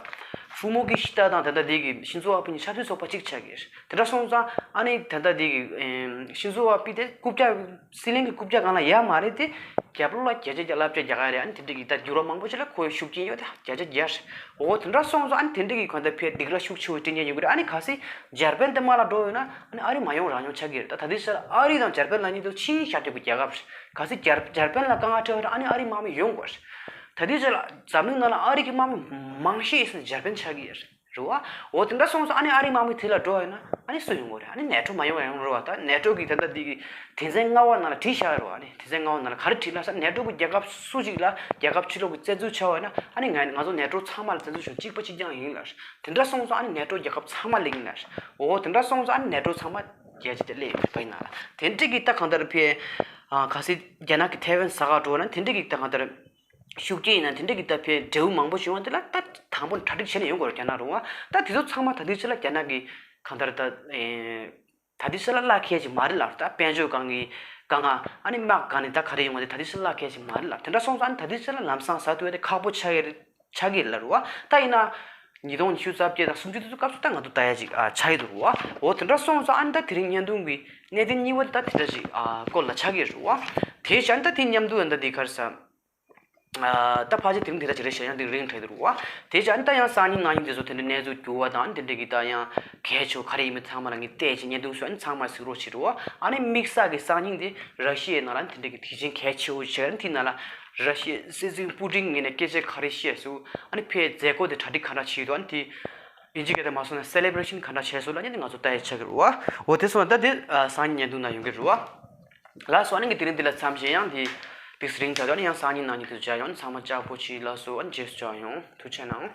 ཧྥུ་མོ་ཀི་ཤི་ད་དང་ད་ལྟ་དེ་གི་ཤིན་ཛོ་ཨ་བྷི་གཉིས་ཆབ་སྲིད་ཚོགས་པ་གཅིག་ཆགས་ཀྱི་རེད། དེ་འདྲ་སོང་ཙང་ཨ་ནི་ད་ལྟ་དེ་གི་ཨེམ་ཤིན་ཛོ་ཨ་བྷི་དེ་རྐུབ་བཀྱག་སྲིད་བློན་གྱི་རྐུབ་བཀྱག་སྒང་ལ་ཡོད་མ་རེད་དེ། རྒྱབ་ལོགས་ལ་བརྒྱ་ཆ་བརྒྱ་བསླབ་བྱ་རྒྱག་གི་རེད། ཨ་ནི་དེ་འདྲ་གི་ད་འགྱུར་བ་མང་པོ་ཞིག་ལ་ཁོའི་ཤུགས་རྐྱེན་ཡོད་དེ་བརྒྱ་ཆ་བརྒྱ་རེད། འོ་དེ་འདྲ་སོང་ཙང་ཨ་ནི་དེ་འདྲ་གི་གང་ལྟར་ཕར་སྡིགས་ར་ཤུགས་ཆེ་བོ་སྤྲད་མཁན་ཡོང་གི་རེད། ཨ་ནི་གལ་སྲིད་འཇར་པན་དེ་དམག་ལ་འགྲོ་ཡོད་ན་ཨ་ནི་ཨ་རི་མ་ཡོང་རང་ཡོང་ཆགས་ཀྱི་རེད། ད་ད་ལྟའི་ཆར་ཨ་རི་དང་འཇར་པན་ལབ་མཁན་དེ་ཕྱིའི་ཤར་ཕྱོགས་ཀྱི་རྒྱལ་ཁབ་རེད། གལ་སྲིད་འཇར་འཇར་པན་ལ་དཀའ་ངལ་འཕྲད་ཡོད་ན་ཨ་ནི་ཨ་རིའི་དམག་མི་ཡོང་དགོས་རེད། ད་ལྟའི་ཆར་འཛམ་གླིང་ནང་ལ་ཨ་རི་གི་དམག་མི་མང་ཤོས་ཡིན་ས་འཇར་པན་ཆགས་ཀྱི་རེད། རེད་བ། འོ་དེ་འདྲ་སོང་ཙང་ཨ་ནི་ཨ་རིའི་དམག་མི་དེ་ལ་འགྲོ་བ་ཡིན་ན་ཨ་ནི་སུ་ཡོང་དགོས་རེད། ཨ་ནི་ནེ་ཊོ་མ་ཡོང་བ་ཡོང་རེད་བ། ད་ནེ་ཊོ་གི་ད་ལྟ་འདི་གི་དོན་ཚན་ལྔ་པ་ནང་ལ་བྲིས་བཞག་ཡོད་རེད་བ། ཨ་ནི་དོན་ཚན་ལྔ་པ་ནང་ལ་ག་རེ་བྲིས་ལབ་ས། ནེ་ཊོ་གི་རྒྱལ་ཁབ་སུ་ཞིག་ལ་རྒྱལ་ཁབ་ཕྱི་ལོགས་ཀྱི་བཙན་འཛུལ་བྱས་པ་ཡིན་ན་ཨ་ནི་ང་ང་ཚོ་ནེ་ཊོ་ཚང་མ་ལ་བཙན་འཛུལ་བྱུང་གཅིག་པ་གཅིག་རྐྱང་ཡིན་ལབ། དེ་འདྲ་སོང་ཙང་ཨ་ནི་ནེ་ཊོ་རྒྱལ་ཁབ་ཚང་མ་སླེབས་ཡིན་ལབ། འོ་དེ་འདྲ་སོང་ཙང་ཨ་ནི་ནེ་ཊོ་ཚང་མ་རྒྱལ་སྤྱི་དེ་སླེབས་ཡོད་པ་ཡིན་ན་ལ། དེ་འདྲ་གི་ད་གང་ལྟར་ཕར་ཨ་གལ་སྲིད་རྒྱ་ནག་གི་ཐའེ་ཝན་ཟ་ག་འགྲོ་ན་དེ་འདྲ་གི་ད་གང་ལྟར་ཤུགས་རྐྱེན་ཡིན་ན་དེ་འདྲ་གི་ད་ཕར་འབྲས་བུ་མང་པོ་བྱུང་བ་དེ་ལ་ད་དང་པོ་གྲ་སྒྲིག་བྱས་ནས་ཡོང་དགོས་རེད་རྒྱ་ནག་རུ་བ། ད་དེ་ཚོ་ཚང་མ་ད་དུས་ཚོད་ལ་རྒྱ་ནག་གི་གང་ལྟར་ད་ཨེ་ད་དུས་ཚོད་ལ་གླ་ཁེལ་ཅིག་མ་རེད་ལབ། ད་དཔལ་འབྱོར་སྒང་གི་དཀའ་ངལ་ཨ་ནི་དམག་སྒང་ནས་ད་ག་རེ་ཡོང་བ་དེ་ད་དུས་ཚོད་ལ་གླ་ཁེལ་ཅིག་མ་རེད་ལབ། དེ་འདྲ་སོང་ཙང་ཨ་ནི་ད་དུས་ཚོད་ལ་ལམ་སང་ཟ་ཐུབ་ཡ་དེ་ཁག་པོ་ཆགས་ཀྱི་རེད། ཆགས་ཀྱི་ལ་རུ་བ། ད་ཡིན་ན་ཉིས་སྟོང་ཉི་ཤུ་རྩ་བརྒྱད་དང་སུམ་ཅུ་དེ་ཚོ་སྐབས་སུ་ད་ང་ཚོ་ལྟ་ཡ་ཅིག་ཨ་ཆགས་ཀྱི་འདུག་རུ་བ། འོ་དེ་འདྲ་སོང་ཙང་ཨ་ནི་ད་དེ་རིང་བརྙན་ཐུང་གི་གནད་དོན་གཉིས་པ་དེ་ད་དེ་འདྲ་ཅིག་ཨ་སྐོར་ལ་ཆགས་ཀྱི་རུ་བ། དེ་བཞིན་ད་དེ་མཉམ་དུ་ཡང་ད་དེ་ག་རེ་ཟ། ཨ་ད་ཕལ་ཆེར་དེ་རིང་དེ་འདྲ་ཅིག་རེད་ཤག་ཡང་དེ་རིང་འཕྲད་འདུག་རུ་བ། དེ་བཞིན་ད་ཡང་སང་ཉིན་གནངས་ཉིན་དེ་ཚོ་དེ་འདྲ་གནས་ཚུལ་འགྱུར་བ་དང་དེ་འདྲ་གི་ད་ཡང་གལ་ཆེ་བ་ག་རེ་ཡིན་མིན་ཚང་མ་ལ་ངས་བལྟས་ཅིག་བརྙན་ཐུང་བཟོས་ཨ་ནི་ཚང་མ་གཟིགས་རོགས་བྱེད་རུ་བ། ཨ་ནི་དམིགས་བསལ་གི་སང་ཉིན་དེ་ར་ཤི་ཡའི་ནང་ལ་དེ་འདྲ་གི་དུས་ཆེན་གལ་ཆེ་བོ་ཞིག་ཨ་ནི་དེ་ནང་ལ། ར་ཤི་ཡའི་སྲིད་འཛིན་པུ་ཏིན་ངོས་ནས་སྐད་ཆ་ག་རེ་བཤད་སོང་། ཨ་ནི་ཕར་མཛད་སྒོ་དེ་གྲ་སྒྲིག་ག་འདྲ་བྱས་འདུག་ཨ་ནི་དེ་དབྱིན་ཇི་སྐད་དུ་མ་སོང་ན་སེ་ལེ་བྷ་རེ་ཤན་ག་འདྲ་བྱས་སོང་ལབ་མཁན་དེ་ང་ཚོ་ལྟ་ཡ་ཆགས་ཀྱི་རེད་བ། འོ་དེ་སོང་ན་ད་དེ་སང་ཉིན་བརྙན་ཐུང་ནང་ཡོང་གི་རེད་བ། ལགས་སོ། ཨ་ནི་ངས་དེ་རིང་འདི་ལ་མཚམས་བཞག་ཡང་དེ་དེ་རིང་བྱ་དུས་ཨ་ནི་ཡང་སང་ཉིན་གནངས་ཉིན་དེ་ཚོ་མཇལ་ཡོང་། ཨ་ནི་ཚང་མ་ལྕགས་པོ་བྱེད། ལགས་སོ། ཨ་ནི་རྗེས་སུ་མཇལ་ཡོང་། ཐུགས་རྗེ་གནང་།